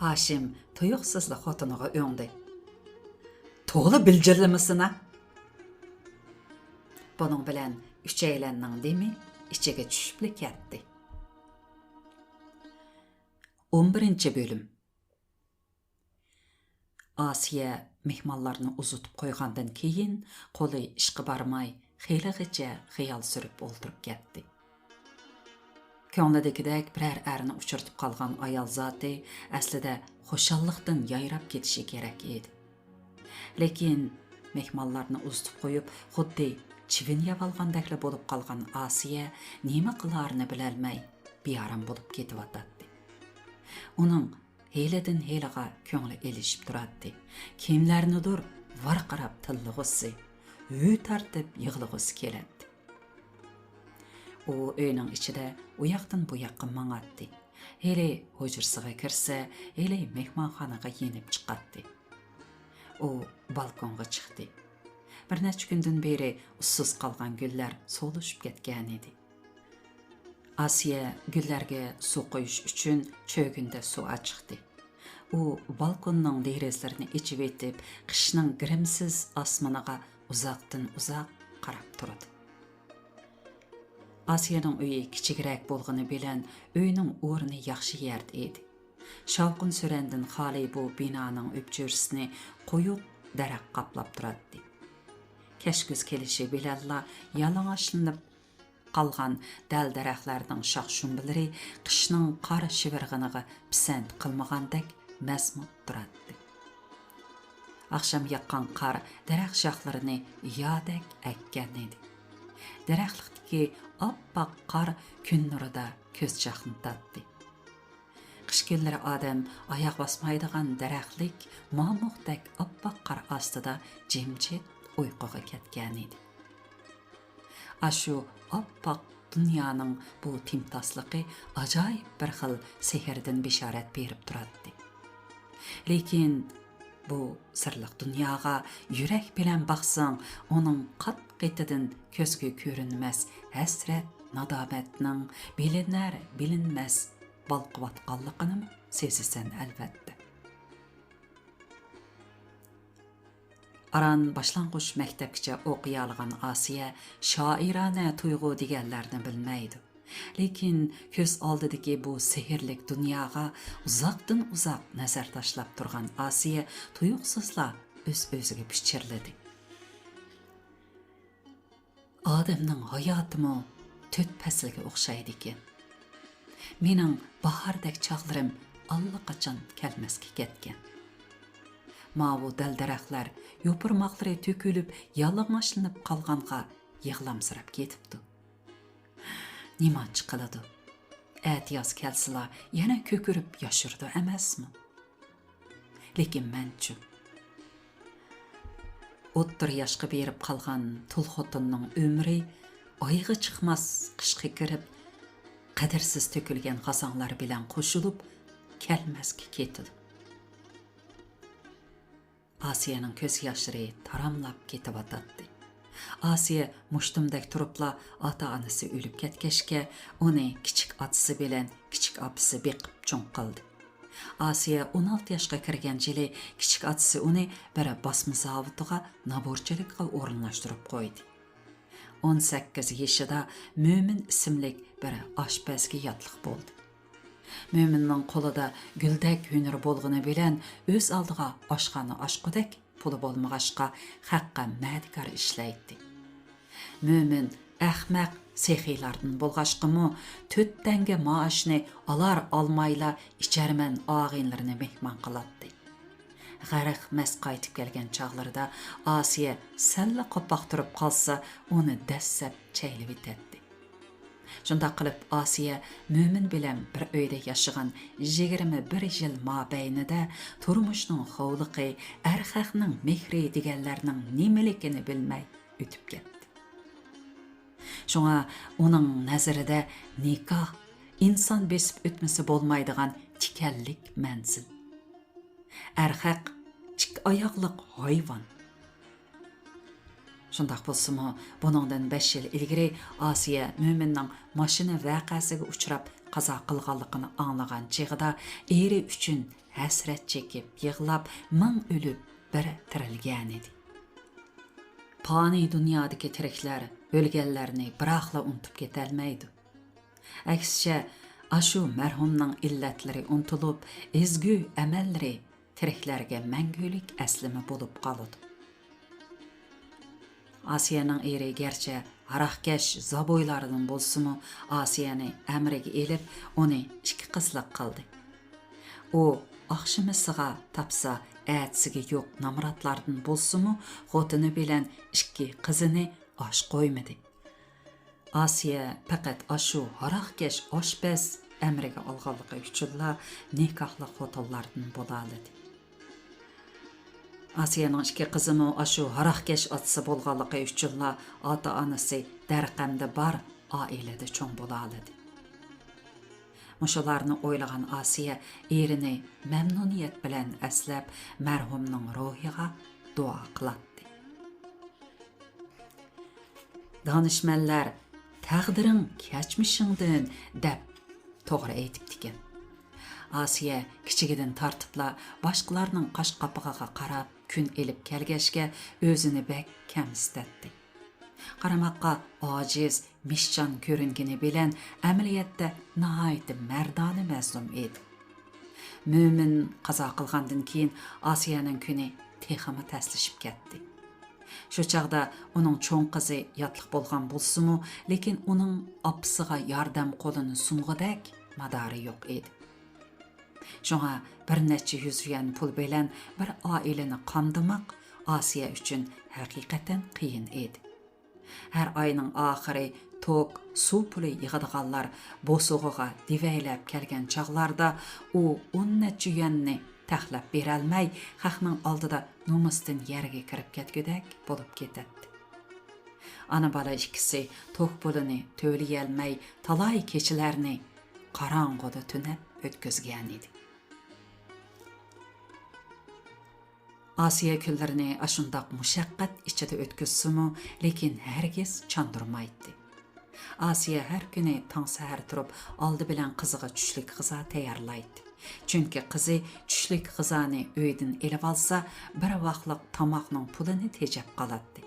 ھاشىم تۇيۇقسىزلا خوتۇنىغا ئۆڭدى. تولا بىلجىرلىمىسىنا! بۇنىڭ بىلەن ئۈچەيلەننىڭ دېمى ئىچىگە چۈشۈپلا كەتتى. ئون بىرىنچى بۆلۈم. ئاسىيە مېھمانلارنى ئۇزىتىپ قويغاندىن كېيىن، قولى ئىشقا بارماي، خېلىغىچە خىيال سۈرۈپ ئولتۇرۇپ كەتتى. كۆڭلىدىكىدەك بىرەر ئەرنى ئۇچرىتىپ قالغان ئايال زاتى ئەسلىدە خۇشاللىقتىن يايراپ كېتىشى كېرەك ئىدى. لېكىن مېھمانلارنى ئۇزىتىپ قويۇپ، خۇددى چىۋىن يەۋالغاندەكلا بولۇپ قالغان ئاسىيە نېمە قىلارىنى بىلەلمەي، بىئارام بولۇپ كېتىۋاتاتتى. ئۇنىڭ ھېلىدىن ھېلىغا كۆڭلى ئېلىشىپ تۇراتتى. كىملەرنىدۇر ۋارقىراپ تىللىغۇسى، ھۈ تارتىپ يىغلىغۇسى كېلەتتى. ئۇ ئۆينىڭ ئىچىدە ئۇياقتىن بۇياققا ماڭاتتى. ھېلى ھۇجرىسىغا كىرسە، ھېلى مېھمانخانىغا يېنىپ چىقاتتى. ئۇ بالكونغا چىقتى. بىر نەچچە كۈندىن بېرى ئۇسسۇز قالغان گۈللەر سولۇشۇپ كەتكەنىدى. ئاسىيە گۈللەرگە سۇ قۇيۇش ئۈچۈن چۆگۈندە سۇ ئاچىقتى. ئۇ بالكوننىڭ دېرىزىلىرىنى ئېچىۋېتىپ، قىشنىڭ گىرىمسىز ئاسمىنىغا ئۇزاقتىن ئۇزاق قاراپ تۇردى. ئاسىيەنىڭ ئۆيى كىچىكرەك بولغىنى بىلەن، ئۆينىڭ ئورنى ياخشى يەردە ئىدى. شاۋقۇن-سۈرەندىن خالىي بۇ بىنانىڭ ئۆپچۆرىسىنى قويۇق دەرەخ قاپلاپ تۇراتتى. كەچ كۈز كېلىشى بىلەنلا يالىڭاچلىنىپ قالغان دەل-دەرەخلەرنىڭ شاخ-شۇمبىلىرى قىشنىڭ قار شىۋىرغىنىغا پىسەنت قىلمىغاندەك مەزمۇت تۇراتتى. ئاخشام ياغقان قار دەرەخ شاخلىرىنى يادەك ئەگكەنىدى. دەرەخلىكتىكى ئىككى ئاپئاق قار كۈن نۇرىدا كۆز چاقنىتاتتى. قىش كۈنلىرى ئادەم ئاياغ باسمايدىغان دەرەخلىك مامۇقتەك ئاپئاق قار ئاستىدا جىمجىت ئۇيقۇغا كەتكەنىدى. ئاشۇ ئاپئاق دۇنيانىڭ بۇ تىمتاسلىقى ئاجايىپ بىر خىل سېھىردىن بېشارەت بېرىپ تۇراتتى. لېكىن بۇ سىرلىق دۇنياغا يۈرەك بىلەن باقساڭ، ئۇنىڭ قات-قېتىدىن كۆزگە كۆرۈنمەس ھەسرەت، نادامەتنىڭ بىلىنەر-بىلىنمەس بالقىۋاتقانلىقىنىمۇ سېزىسەن، ئەلۋەتتە. ئاران باشلانغۇچ مەكتەپكىچە ئوقۇيالىغان ئاسىيە شائىرانە تۇيغۇ دېگەنلەرنى بىلمەيدۇ. لېكىن كۆز ئالدىدىكى بۇ سېھىرلىك دۇنياغا ئۇزاقتىن ئۇزاق نەزەر تاشلاپ تۇرغان ئاسىيە تۇيۇقسىزلا ئۆز-ئۆزىگە پىچىرلىدى. ئادەمنىڭ ھاياتىمۇ تۆت پەسىلگە ئوخشايدىكەن. مېنىڭ باھاردەك چاغلىرىم ئاللىقاچان كەلمەسكە كەتكەن. ماۋۇ دەل-دەرەخلەر يوپۇرماقلىرى تۆكۈلۈپ، يالىڭاچلىنىپ قالغانغا يىغلامسىراپ كېتىپتۇ. نېمانچە قىلىدۇ؟ ئەتىياز كەلسىلا، يەنە كۆكىرىپ ياشىرىدۇ ئەمەسمۇ؟ لېكىن مەنچۇ؟ ئوتتۇرا ياشقا بېرىپ قالغان تۇل خوتۇننىڭ ئۆمرى ئايىغى چىقماس قىشقا كىرىپ، قەدىرسىز تۆكۈلگەن غازاڭلار بىلەن قوشۇلۇپ، كەلمەسكە كېتىدۇ. ئاسىيەنىڭ كۆز ياشلىرى تاراملاپ كېتىۋاتاتتى. ئاسىيە مۇشتۇمدەك تۇرۇپلا ئاتا-ئانىسى ئۆلۈپ كەتكەچكە، ئۇنى كىچىك ئاتىسى بىلەن كىچىك ئاپىسى بېقىپ چوڭ قىلدى. ئاسىيە ئون ئالتە ياشقا كىرگەن يىلى كىچىك ئاتىسى ئۇنى بىر باسما زاۋۇتىغا نابۇرچىلىكقا ئورۇنلاشتۇرۇپ قويدى. ئون سەككىز يېشىدا مۆمىن ئىسىملىك بىر ئاشپەزگە ياتلىق بولدى. مۆمىننىڭ قولىدا گۈلدەك ھۈنىرى بولغىنى بىلەن ئۆز ئالدىغا ئاشخانا ئاچقۇدەك پۇلى بولمىغاچقا، خەققە مەدىكار ئىشلەيتتى. مۆمىن ئەخمەق سېخىيلاردىن بولغاچقىمۇ، تۆت تەڭگە مائاشنى ئالار-ئالمايلا ئىچەرمەن ئاغىنىلىرىنى مېھمان قىلاتتى. غەرق مەست قايتىپ كەلگەن چاغلىرىدا ئاسىيە سەللا قاپاق تۇرۇپ قالسا، ئۇنى دەسسەپ چەيلىۋېتەتتى. شۇنداق قىلىپ، ئاسىيە مۆمىن بىلەن بىر ئۆيدە ياشىغان يىگىرمە بىر يىل مابەينىدە تۇرمۇشنىڭ خوۋلۇقى، ئەرخەقنىڭ مېھرى دېگەنلەرنىڭ نېمىلىكىنى بىلمەي ئۆتۈپ كەتتى. شۇڭا ئۇنىڭ نەزىرىدە نىكاھ ئىنسان بېسىپ ئۆتمىسە بولمايدىغان تىكەنلىك مەنزىل. ئەرخەق ئىككى ئاياغلىق ھايۋان. شۇنداق بولسىمۇ، بۇنىڭدىن بەش يىل ئىلگىرى ئاسىيە مۆمىننىڭ ماشىنا ۋەقەسىگە ئۇچراپ قازا قىلغانلىقىنى ئاڭلىغان چېغىدا، ئېرى ئۈچۈن ھەسرەت چېكىپ يىغلاپ، مىڭ ئۆلۈپ بىر تىرىلگەنىدى. پانىي دۇنيادىكى تىرىكلەر ئۆلگەنلەرنى بىراقلا ئۇنتۇپ كېتەلمەيدۇ. ئەكسىچە، ئاشۇ مەرھۇمنىڭ ئىللەتلىرى ئۇنتۇلۇپ، ئەزگۈ ئەمەللىرى تىرىكلەرگە مەڭگۈلۈك ئەسلىمە بولۇپ قالىدۇ. ئاسىيەنىڭ ئېرى گەرچە ھاراقكەش زابويلاردىن بولسىمۇ، ئاسىيەنى ئەمرىگە ئېلىپ، ئۇنى ئىككى قىزلىق قىلدى. ئۇ ئاخشىمىسىغا تاپسا، ئەتىسىگە يوق نامراتلاردىن بولسىمۇ، خوتۇنى بىلەن ئىككى قىزىنى ئاچ قويمىدى. ئاسىيە پەقەت ئاشۇ ھاراقكەش ئاشپەز ئەمرىگە ئالغانلىقى ئۈچۈنلا نىكاھلىق خوتۇنلاردىن بولالىدى. ئاسىيەنىڭ ئىككى قىزىمۇ ئاشۇ ھاراقكەش ئاتىسى بولغانلىقى ئۈچۈنلا ئاتا-ئانىسى دەرقەمدە بار ئائىلىدە چوڭ بولالىدى. مۇشۇلارنى ئويلىغان ئاسىيە ئېرىنى مەمنۇنىيەت بىلەن ئەسلەپ، مەرھۇمنىڭ روھىغا دۇئا قىلاتتى. دانىشمەنلەر «تەقدىرىڭ كەچمىشىڭدىن» دەپ توغرا ئېيتىپتىكەن. ئاسىيە كىچىكىدىن تارتىپلا باشقىلارنىڭ قاش قاپىقىغا قاراپ كۈن ئېلىپ كەلگەچكە، ئۆزىنى بەك كەمسىتەتتى. قارىماققا ئاجىز، مىشچان كۆرۈنگىنى بىلەن، ئەمەلىيەتتە ناھايىتى مەردانە مەزلۇم ئىدى. مۆمىن قازا قىلغاندىن كېيىن، ئاسىيەنىڭ كۈنى تېخىمۇ تەسلىشىپ كەتتى. شۇ چاغدا ئۇنىڭ چوڭ قىزى ياتلىق بولغان بولسىمۇ، لېكىن ئۇنىڭ ئاپىسىغا ياردەم قولىنى سۇنغۇدەك مادارى يوق ئىدى. شۇڭا بىر نەچچە يۈز يۈەن پۇل بىلەن بىر ئائىلىنى قامدىماق ئاسىيە ئۈچۈن ھەقىقەتەن قىيىن ئىدى. ھەر ئاينىڭ ئاخىرى توك، سۇ پۇلى يىغىدىغانلار بوسۇغىغا دېۋەيلەپ كەلگەن چاغلاردا ئۇ ئون نەچچە يۈەننى تەخلەپ بېرەلمەي، خەقنىڭ ئالدىدا نومۇستىن يەرگە كىرىپ كەتكۈدەك بولۇپ كېتەتتى. ئانا-بالا ئىككىسى توك پۇلىنى تۆلىيەلمەي، تالاي كېچىلەرنى قاراڭغۇدا تۈنەپ ئۆتكۈزگەنىدى. ئاسىيە كۈنلىرىنى ئاشۇنداق مۇشەققەت ئىچىدە ئۆتكۈزسىمۇ، لېكىن ھەرگىز چاندۇرمايتتى. ئاسىيە ھەر كۈنى تاڭ سەھەر تۇرۇپ، ئالدى بىلەن قىزىغا چۈشلۈك غىزا تەييارلايتتى. چۈنكى قىزى چۈشلۈك غىزانى ئۆيدىن ئېلىۋالسا، بىر ۋاقلىق تاماقنىڭ پۇلىنى تېجەپ قالاتتى.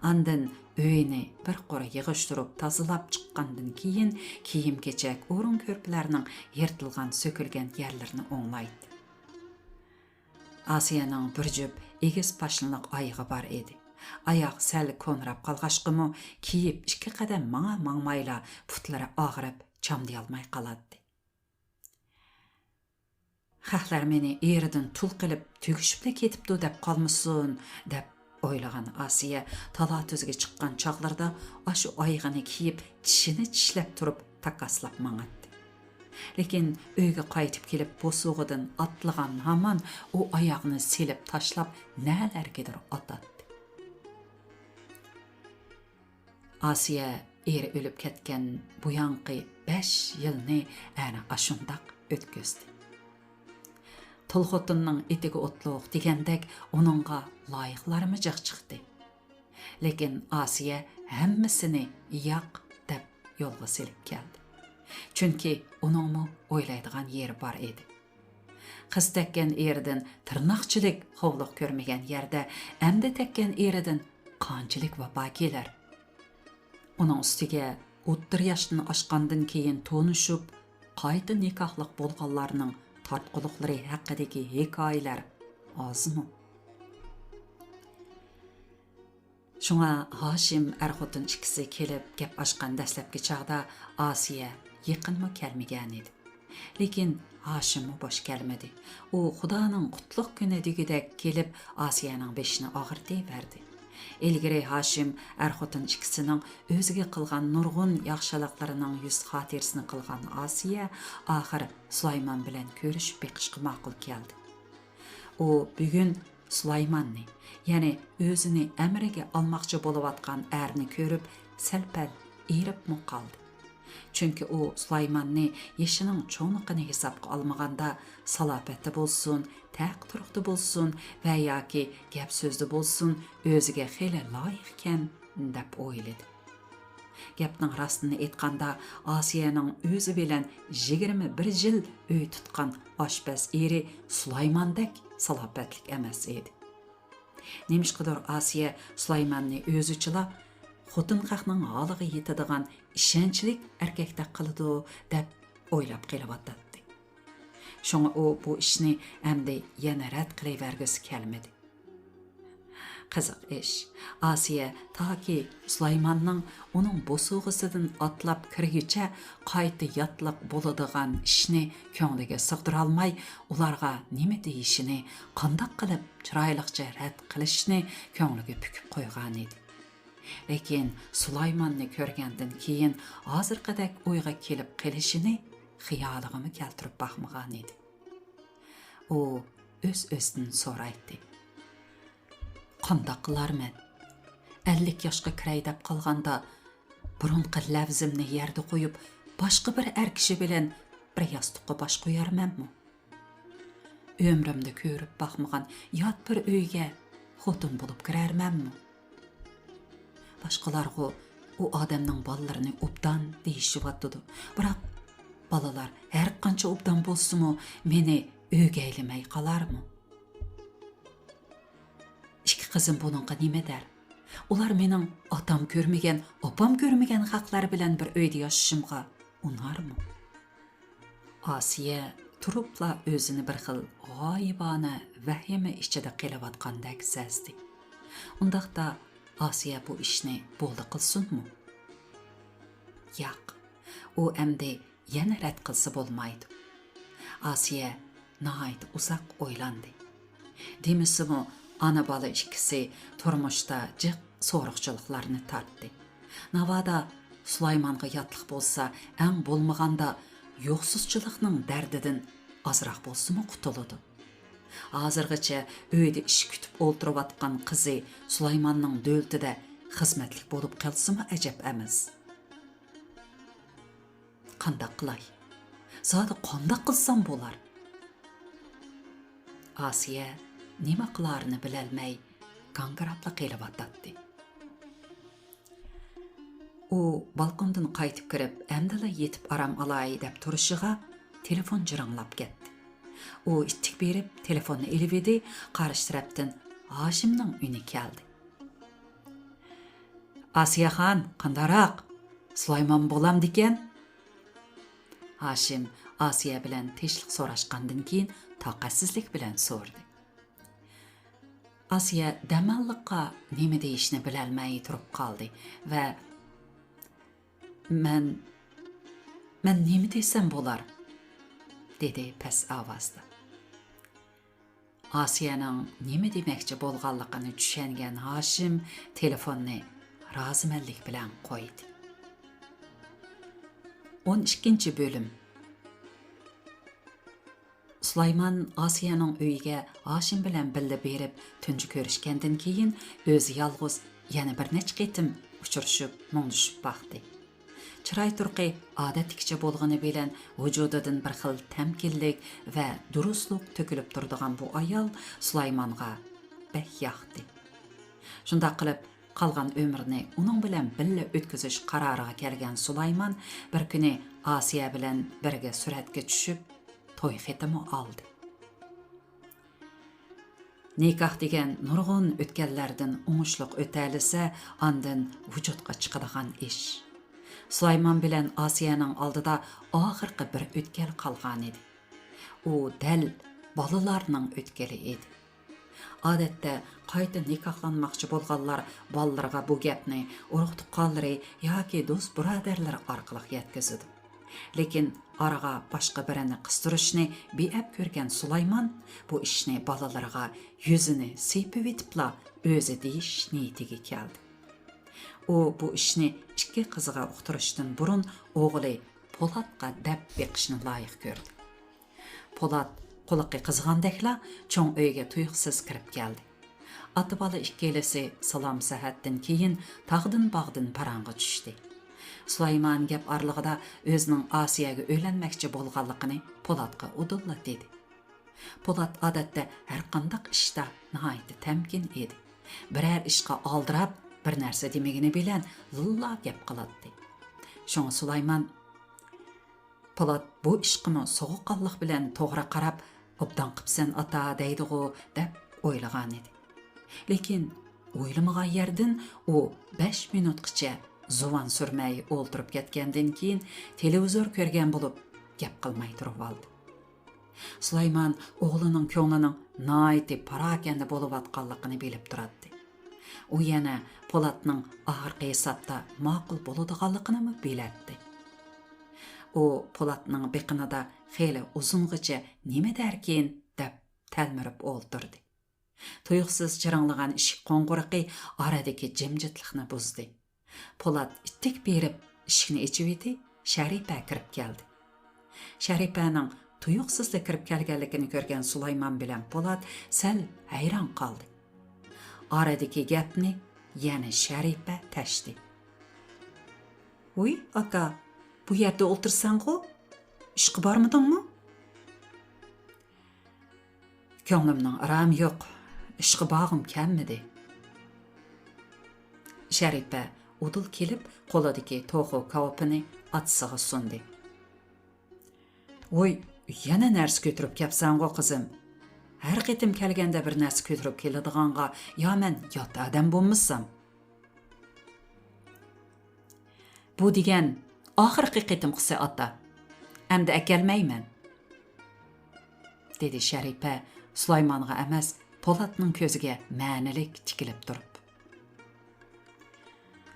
ئاندىن ئۆينى بىر قۇر يىغىشتۇرۇپ تازىلاپ چىققاندىن كېيىن، كىيىم-كېچەك، ئورۇن-كۆرپىلەرنىڭ يىرتىلغان، سۆكۈلگەن يەرلىرىنى ئوڭلايتتى. ئاسىيەنىڭ بىر جۈپ ئېگىز پاشنىلىق ئايىغى بار ئىدى. ئاياغ سەل كونىراپ قالغاچقىمۇ، كىيىپ ئىككى قەدەم ماڭا-ماڭمايلا پۇتلىرى ئاغرىپ، چامدىيالماي قالاتتى. «خەقلەر مېنى ئېرىدىن تۇل قىلىپ تۈگىشىپلا كېتىپتۇ دەپ قالمىسۇن» دەپ ئويلىغان ئاسىيە تالا-تۈزگە چىققان چاغلىرىدا ئاشۇ ئايىغىنى كىيىپ، چىشىنى چىشلەپ تۇرۇپ تاكاسلاپ ماڭاتتى. لېكىن ئۆيگە قايتىپ كېلىپ بوسۇغىدىن ئاتلىغان ھامان ئۇ ئاياغنى سېلىپ تاشلاپ نەلەرگىدۇر ئاتاتتى. ئاسىيە ئېرى ئۆلۈپ كەتكەن بۇيانقى بەش يىلنى ئەنە ئاشۇنداق ئۆتكۈزدى. تۇل خوتۇننىڭ ئېتىگە ئوتلۇق دېگەندەك ئۇنىڭغا لايىقلارمۇ جىق چىقتى. لېكىن ئاسىيە ھەممىسىنى ياق دەپ يولغا سېلىپ كەلدى. چۈنكى ئۇنىڭمۇ ئويلايدىغان يېرى بار ئىدى. قىز تەگكەن ئېرىدىن تىرناقچىلىك خوۋلۇق كۆرمىگەن يەردە ئەمدى تەگكەن ئېرىدىن قانچىلىك ۋاپا كېلەر؟ ئۇنىڭ ئۈستىگە ئوتتۇرا ياشتىن ئاشقاندىن كېيىن تونۇشۇپ، قايتا نىكاھلىق بولغانلارنىڭ تارتقۇلۇقلىرى ھەققىدىكى ھېكايىلەر ئازمۇ؟ شۇڭا ھاشىم ئەر-خوتۇن ئىككىسى كېلىپ گەپ ئاچقان دەسلەپكى چاغدا ئاسىيە يېقىنمۇ كەلمىگەنىدى. لېكىن ھاشىممۇ بوش كەلمىدى. ئۇ خۇدانىڭ قۇتلۇق كۈنى دېگۈدەك كېلىپ، ئاسىيەنىڭ بېشىنى ئاغرىتىۋەردى. ئىلگىرى ھاشىم ئەر-خوتۇن ئىككىسىنىڭ ئۆزىگە قىلغان نۇرغۇن ياخشىلىقلىرىنىڭ يۈز خاتىرىسىنى قىلغان ئاسىيە ئاخىر سۇلايمان بىلەن كۆرۈشۈپ بېقىشقا ماقۇل كەلدى. ئۇ بۈگۈن سۇلايماننى، يەنى ئۆزىنى ئەمرىگە ئالماقچى بولۇۋاتقان ئەرنى كۆرۈپ، سەل-پەل ئېرىپمۇ قالدى. چۈنكى ئۇ سۇلايماننى يېشىنىڭ چوڭلۇقىنى ھېسابقا ئالمىغاندا، سالاپەتتە بولسۇن، تەق-تۇرۇقتا بولسۇن ۋە ياكى گەپ-سۆزدە بولسۇن، ئۆزىگە خېلى لايىقكەن، دەپ ئويلىدى. گەپنىڭ راستىنى ئېيتقاندا، ئاسىيەنىڭ ئۆزى بىلەن يىگىرمە بىر يىل ئۆي تۇتقان ئاشپەز ئېرى سۇلايماندەك سالاپەتلىك ئەمەس ئىدى. نېمىشقىدۇر ئاسىيە سۇلايماننى ئۆزىچىلا خوتۇن خەقنىڭ ھالىغا يېتىدىغان ئىشەنچلىك ئەركەكتەك قىلىدۇ، دەپ ئويلاپ قېلىۋاتاتتى. شۇڭا ئۇ بۇ ئىشنى ئەمدى يەنە رەت قىلىۋەرگۈسى كەلمىدى. قىزىق ئىش، ئاسىيە تاكى سۇلايماننىڭ ئۇنىڭ بوسۇغىسىدىن ئاتلاپ كىرگۈچە قايتا ياتلىق بولىدىغان ئىشنى كۆڭلىگە سىغدۇرالماي، ئۇلارغا نېمە دېيىشىنى، قانداق قىلىپ چىرايلىقچە رەت قىلىشنى كۆڭلىگە پۈكۈپ قويغانىدى. لېكىن سۇلايماننى كۆرگەندىن كېيىن ھازىرقىدەك ئويغا كېلىپ قېلىشىنى خىيالىغىمۇ كەلتۈرۈپ باقمىغانىدى. ئۇ ئۆز-ئۆزىدىن سورايتتى: «قانداق قىلارمەن؟ ئەللىك ياشقا كىرەي دەپ قالغاندا، بۇرۇنقى لەۋزىمنى يەردە قويۇپ، باشقا بىر ئەر كىشى بىلەن بىر ياستۇققا باش قويارمەنمۇ؟ ئۆمرۈمدە كۆرۈپ باقمىغان يات بىر ئۆيگە خوتۇن بولۇپ كىرەرمەنمۇ؟» باشقىلارغۇ ئۇ ئادەمنىڭ بالىلىرىنى ئوبدان دېيىشىۋاتىدۇ. بىراق بالىلار ھەر قانچە ئوبدان بولسىمۇ، مېنى ئۆگەيلىمەي قالارمۇ؟ ئىككى قىزىم بۇنىڭغا نېمە دەر؟ ئۇلار مېنىڭ ئاتام كۆرمىگەن، ئاپام كۆرمىگەن خەقلەر بىلەن بىر ئۆيدە ياشىشىمغا ئۇنارمۇ؟ ئاسىيە تۇرۇپلا ئۆزىنى بىر خىل غايىبانە ۋەھىمە ئىچىدە قېلىۋاتقاندەك سەزدى. ئۇنداقتا ئاسىيە بۇ ئىشنى بولدى قىلسۇنمۇ؟ ياق، ئۇ ئەمدى يەنە رەت قىلسا بولمايدۇ. ئاسىيە ناھايىتى ئۇزاق ئويلاندى. دېمىسىمۇ، ئانا-بالا ئىككىسى تۇرمۇشتا جىق سورۇقچىلىقلارنى تارتتى. ناۋادا سۇلايمانغا ياتلىق بولسا، ئەڭ بولمىغاندا يوقسۇزچىلىقنىڭ دەردىدىن ئازراق بولسىمۇ قۇتۇلىدۇ. ھازىرغىچە ئۆيدە ئىش كۈتۈپ ئولتۇرۇۋاتقان قىزى سۇلايماننىڭ دۆلىتىدە خىزمەتلىك بولۇپ قالسىمۇ ئەجەب ئەمەس. قانداق قىلاي؟ زادى قانداق قىلسام بولار؟ ئاسىيە نېمە قىلارىنى بىلەلمەي گاڭگىراپلا قېلىۋاتاتتى. ئۇ بالكوندىن قايتىپ كىرىپ، ئەمدىلا يېتىپ ئارام ئالاي دەپ تۇرۇشىغا، تېلېفون جىرىڭلاپ كەتتى. ئۇ ئىتتىك بېرىپ تېلېفوننى ئېلىۋىدى، قارشى تەرەپتىن ھاشىمنىڭ ئۈنى كەلدى. ئاسىيەخان، قانداقراق؟ سۇلايمان بولامدىكەن؟ ھاشىم ئاسىيە بىلەن تىنچلىق سوراشقاندىن كېيىن تاقەتسىزلىك بىلەن سورىدى. ئاسىيە دەماللىققا نېمە دېيىشنى بىلەلمەي تۇرۇپ قالدى ۋە، مەن، مەن نېمە دېسەم بولار؟ دېدى پەس ئاۋازدا. ئاسىيەنىڭ نېمە دېمەكچى بولغانلىقىنى چۈشەنگەن ھاشىم تېلېفوننى رازىمەنلىك بىلەن قويدى. ئون ئىككىنچى بۆلۈم. سۇلايمان ئاسىيەنىڭ ئۆيىگە ھاشىم بىلەن بىللە بېرىپ تۇنجى كۆرۈشكەندىن كېيىن، ئۆزى يالغۇز يەنە بىر نەچچە قېتىم ئۇچرىشىپ، مۇڭدىشىپ باقتى. چىراي تۇرقى ئادەتتىكىچە بولغىنى بىلەن، ۋۇجۇدىدىن بىر خىل تەمكىنلىك ۋە دۇرۇسلۇق تۆكۈلۈپ تۇرىدىغان بۇ ئايال سۇلايمانغا بەك ياقتى. شۇنداق قىلىپ، قالغان ئۆمرىنى ئۇنىڭ بىلەن بىللە ئۆتكۈزۈش قارارىغا كەلگەن سۇلايمان بىر كۈنى ئاسىيە بىلەن بىرگە سۈرەتكە چۈشۈپ، توي خېتىمۇ ئالدى. نىكاھ دېگەن نۇرغۇن ئۆتكەللەردىن ئوڭۇشلۇق ئۆتەلىسە، ئاندىن ۋۇجۇدقا چىقىدىغان ئىش. سۇلايمان بىلەن ئاسىيەنىڭ ئالدىدا ئاخىرقى بىر ئۆتكەل قالغانىدى. ئۇ دەل بالىلارنىڭ ئۆتكىلى ئىدى. ئادەتتە قايتا نىكاھلانماقچى بولغانلار بالىلىرىغا بۇ گەپنى ئۇرۇق-تۇغقانلىرى ياكى دوست-بۇرادەرلىرى ئارقىلىق يەتكۈزىدۇ. لېكىن ئارىغا باشقا بىرىنى قىستۇرۇشنى بىئەپ كۆرگەن سۇلايمان بۇ ئىشنى بالىلىرىغا يۈزىنى سېپىۋېتىپلا ئۆزى دېيىش نىيىتىگە كەلدى. ئۇ بۇ ئىشنى ئىككى قىزىغا ئۇقتۇرۇشتىن بۇرۇن ئوغلى پولاتقا دەپ بېقىشنى لايىق كۆردى. پولات قۇلىقى قىزىغاندەكلا چوڭ ئۆيگە تۇيۇقسىز كىرىپ كەلدى. ئاتا-بالا ئىككىلىسى سالام-سەھەتتىن كېيىن تاغدىن-باغدىن پاراڭغا چۈشتى. سۇلايمان گەپ ئارىلىقىدا ئۆزىنىڭ ئاسىيەگە ئۆيلەنمەكچى بولغانلىقىنى پولاتقا ئۇدۇللا دېدى. پولات ئادەتتە ھەرقانداق ئىشتا ناھايىتى تەمكىن ئىدى. بىرەر ئىشقا ئالدىراپ، بىر نەرسە دېمىگىنى بىلەن لىللا گەپ قىلاتتى. شۇڭا سۇلايمان، پولات بۇ ئىشقىمۇ سوغۇققانلىق بىلەن توغرا قاراپ، «ئوبدان قىپسەن، ئاتا» دەيدىغۇ دەپ ئويلىغانىدى. لېكىن ئويلىمىغان يەردىن ئۇ بەش مىنۇتقىچە زۇۋان سۈرمەي ئولتۇرۇپ كەتكەندىن كېيىن، تېلېۋىزور كۆرگەن بولۇپ، گەپ قىلماي تۇرۇۋالدى. سۇلايمان ئوغلىنىڭ كۆڭلىنىڭ ناھايىتى پاراكەندە بولۇۋاتقانلىقىنى بىلىپ تۇراتتى. ئۇ يەنە پولاتنىڭ ئاخىرقى ھېسابتا ماقۇل بولىدىغانلىقىنىمۇ بىلەتتى. ئۇ پولاتنىڭ بېقىنىدا خېلى ئۇزۇنغىچە «نېمە دەركىن؟» دەپ تەلمۈرۈپ ئولتۇردى. تۇيۇقسىز چىرىڭلىغان ئىشىك قوڭغۇرىقى ئارىدىكى جىمجىتلىقنى بۇزدى. پولات ئىتتىك بېرىپ ئىشىكنى ئېچىۋىدى، شەرىپە كىرىپ كەلدى. شەرىپەنىڭ تۇيۇقسىزلا كىرىپ كەلگەنلىكىنى كۆرگەن سۇلايمان بىلەن پولات سەل ھەيران قالدى. ئارىدىكى گەپنى يەنە شەرىپە تەشتى. «ۋۇي، ئاكا، بۇ يەردە ئولتۇرساڭغۇ؟ ئىشقا بارمىدىڭمۇ؟» «كۆڭلۈمنىڭ ئارامى يوق، ئىشقا بارغۇم كەلمىدى.» شەرىپە ئۇدۇل كېلىپ، قولىدىكى توخۇ كاۋىپىنى ئاتىسىغا سۇندى. «ۋوي، يەنە نەرسە كۆتۈرۈپ كەپسەنغۇ، قىزىم؟ ھەر قېتىم كەلگەندە بىر نەرسە كۆتۈرۈپ كېلىدىغانغا يا مەن يات ئادەم بولمىسام؟» «بۇ دېگەن ئاخىرقى قېتىمقىسى، ئاتا. ئەمدى ئەكەلمەيمەن.» دېدى شەرىپە سۇلايمانغا ئەمەس، پولاتنىڭ كۆزىگە مەنىلىك تىكىلىپ تۇرۇپ.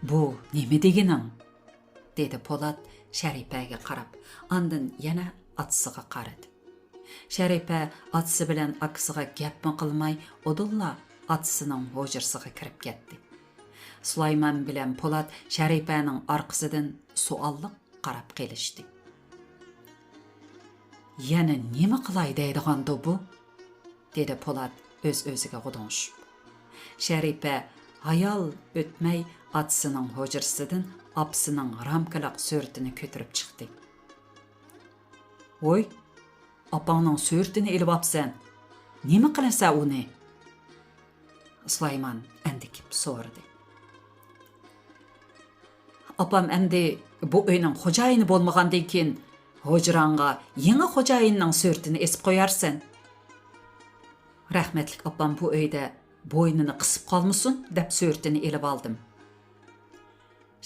«بۇ نېمە دېگىنىڭ؟» دېدى پولات شەرىپەگە قاراپ، ئاندىن يەنە ئاتىسىغا قارىدى. شەرىپە ئاتىسى بىلەن ئاكىسىغا گەپمۇ قىلماي، ئۇدۇللا ئاتىسىنىڭ ھۇجرىسىغا كىرىپ كەتتى. سۇلايمان بىلەن پولات شەرىپەنىڭ ئارقىسىدىن سوئاللىق قاراپ قېلىشتى. يەنە نېمە قىلاي دەيدىغاندۇ بۇ؟ دېدى پولات ئۆز-ئۆزىگە غۇدۇڭشۇپ. شەرىپە ھايال ئۆتمەي ئاتىسىنىڭ ھۇجرىسىدىن ئاپىسىنىڭ رامكىلىق سۈرىتىنى كۆتۈرۈپ چىقتى. ۋوي، ئاپاڭنىڭ سۈرىتىنى ئېلىۋاپسەن. نېمە قىلىسەن ئۇنى؟ سۇلايمان ئەندىكىپ سورىدى. ئاپام ئەمدى بۇ ئۆينىڭ خوجايىنى بولمىغاندىن كېيىن، ھۇجراڭغا يېڭى خوجايىننىڭ سۈرىتىنى ئېسىپ قويارسەن. رەھمەتلىك ئاپام بۇ ئۆيدە بوينىنى قىسىپ قالمىسۇن دەپ سۈرىتىنى ئېلىۋالدىم.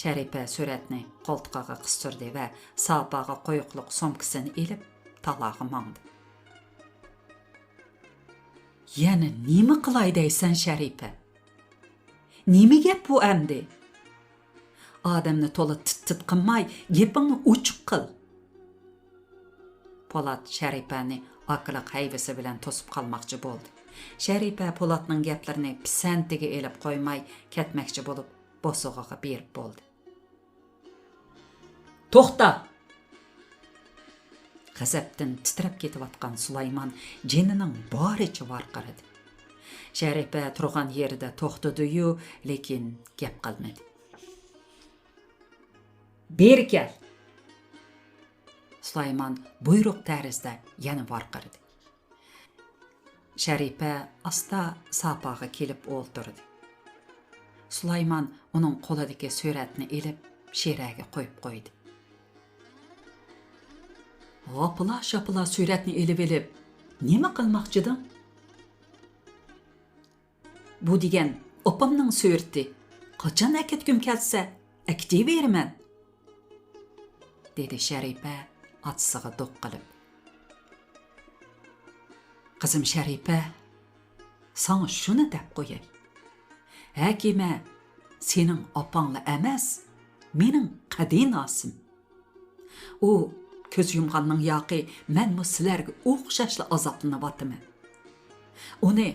شەرىپە سۈرەتنى قولتۇقىغا قىستۇردى ۋە ساپاغا قويۇقلۇق سومكىسىنى ئېلىپ، تالاغا ماڭدى. يەنە نېمە قىلاي دەيسەن، شەرىپە؟ نېمە گەپ بۇ ئەمدى؟ ئادەمنى تولا تىت-تىت قىلماي، گېپىڭنى ئوچۇق قىل. پولات شەرىپەنى ئاكىلىق ھەيۋىسى بىلەن توسۇپ قالماقچى بولدى. شەرىپە پولاتنىڭ گەپلىرىنى پىسەنتىگە ئېلىپ قويماي، كەتمەكچى بولۇپ، بوسۇغىغا بېرىپ بولدى. توختا! غەزەپتىن تىترەپ كېتىۋاتقان سۇلايمان جېنىنىڭ بارىچە ۋارقىرىدى. شەرىپە تۇرغان يېرىدە توختىدىيۇ، لېكىن گەپ قىلمىدى. بېرى كەل! سۇلايمان بۇيرۇق تەرزدە يەنە ۋارقىرىدى. شەرىپە ئاستا ساپاغا كېلىپ ئولتۇردى. سۇلايمان ئۇنىڭ قولىدىكى سۈرەتنى ئېلىپ، شىرەگە قويۇپ قويدى. ھاپىلا-شاپىلا سۈرەتنى ئېلىۋېلىپ، نېمە قىلماقچىدىڭ؟ بۇ دېگەن ئاپامنىڭ سۈرىتى. قاچان ئەكەتكۈم كەلسە، ئەكىتىۋېرىمەن. دېدى شەرىپە ئاتىسىغا دوق قىلىپ. قىزىم شەرىپە، ساڭا شۇنى دەپ قوياي. ھەكىمە سېنىڭ ئاپاڭلا ئەمەس، مېنىڭ قەدىناسىم. ئۇ كۆز يۇمغاندىن ياقى مەنمۇ سىلەرگە ئوخشاشلا ئازابلىنىۋاتىمەن. ئۇنى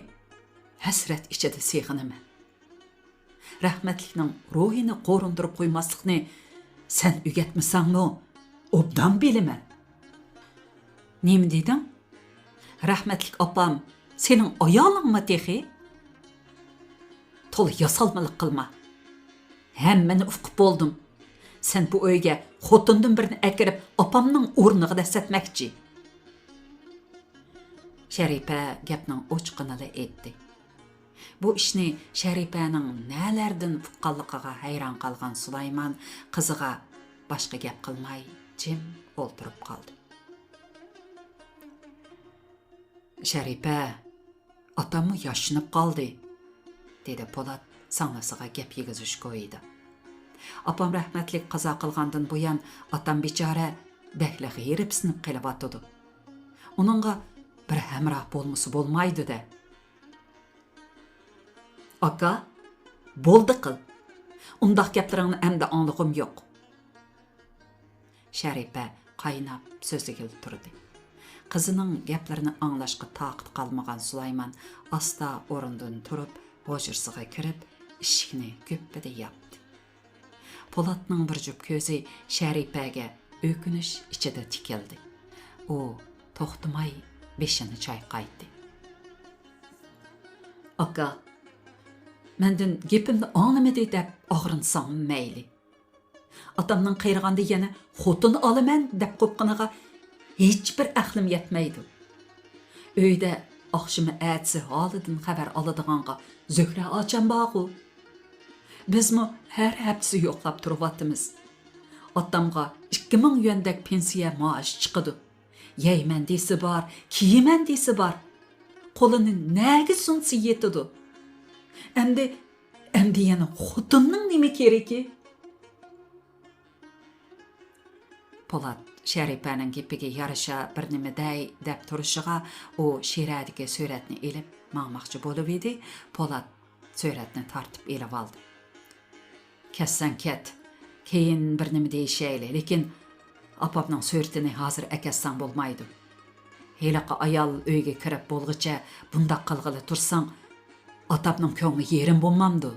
ھەسرەت ئىچىدە سېغىنىمەن. رەھمەتلىكنىڭ روھىنى قورۇندۇرۇپ قويماسلىقنى سەن ئۆگەتمىسەڭمۇ ئوبدان بىلىمەن. نېمە دېدىڭ؟ رەھمەتلىك ئاپام سېنىڭ ئايالىڭمۇ تېخى؟ تولا ياسالمىلىق قىلما. ھەممىنى ئۇقۇپ بولدۇم. سەن بۇ ئۆيگە خوتۇندىن بىرنى ئەكىرىپ، ئاپامنىڭ ئورنىغا دەسسەتمەكچى. شەرىپە گەپنىڭ ئوچۇقىنىلا ئېيتتى. بۇ ئىشنى شەرىپەنىڭ نەلەردىن ئۇققانلىقىغا ھەيران قالغان سۇلايمان قىزىغا باشقا گەپ قىلماي، جىم ئولتۇرۇپ قالدى. شەرىپە، ئاتاممۇ ياشىنىپ قالدى، دېدى پولات سىڭلىسىغا گەپ يېگۈزۈش كويىدا. ئاپام رەھمەتلىك قازا قىلغاندىن بۇيان، ئاتام بىچارە بەكلا غېرىبسىنىپ قېلىۋاتىدۇ. ئۇنىڭغا بىر ھەمراھ بولمىسا بولمايدۇ-دە. ئاكا، بولدى قىل. ئۇنداق گەپلىرىڭنى ئەمدى ئاڭلىغۇم يوق. شەرىپە قايناپ سۆزلىگىلى تۇردى. قىزىنىڭ گەپلىرىنى ئاڭلاشقا تاقىتى قالمىغان سۇلايمان ئاستا ئورنىدىن تۇرۇپ، ھۇجرىسىغا كىرىپ، ئىشىكنى گۈپپىدە ياپتى. پولاتنىڭ بىر جۈپ كۆزى شەرىپەگە ئۆكۈنۈش ئىچىدە تىكىلدى. ئۇ توختىماي بېشىنى چايقايتتى. ئاكا، مەندىن گېپىمنى ئاڭلىمىدى دەپ ئاغرىنساڭمۇ مەيلى. ئاتامنىڭ قېرىغاندا يەنە خوتۇن ئالىمەن دەپ قوپقىنىغا ھېچبىر ئەقلىم يەتمەيدۇ. ئۆيدە ئاخشىمى ئەتىسى ھالىدىن خەۋەر ئالىدىغانغا زۆھرە ئاچام بارغۇ. بىزمۇ ھەر ھەپتىسى يوقلاپ تۇرۇۋاتىمىز. ئاتامغا ئىككى مىڭ يۈەندەك پېنسىيە مائاش چىقىدۇ. يەيمەن دېسە بار، كىيىمەن دېسە بار. قولىنى نەگە سۇنسا يېتىدۇ. ئەمدى، ئەمدى يەنە خوتۇننىڭ نېمە كېرىكى؟ پولات شەرىپەنىڭ گېپىگە يارىشا بىر نېمە دەي دەپ تۇرۇشىغا، ئۇ شىرەدىكى سۈرەتنى ئېلىپ ماڭماقچى بولۇۋىدى. پولات سۈرەتنى تارتىپ ئېلىۋالدى. كەتسەڭ كەت، كېيىن بىر نېمە دېيىشەيلى، لېكىن ئاپامنىڭ سۈرىتىنى ھازىر ئەكەتسەڭ بولمايدۇ. ھېلىقى ئايال ئۆيگە كىرىپ بولغۇچە بۇنداق قىلغىلى تۇرساڭ، ئاتامنىڭ كۆڭلى يېرىم بولمامدۇ؟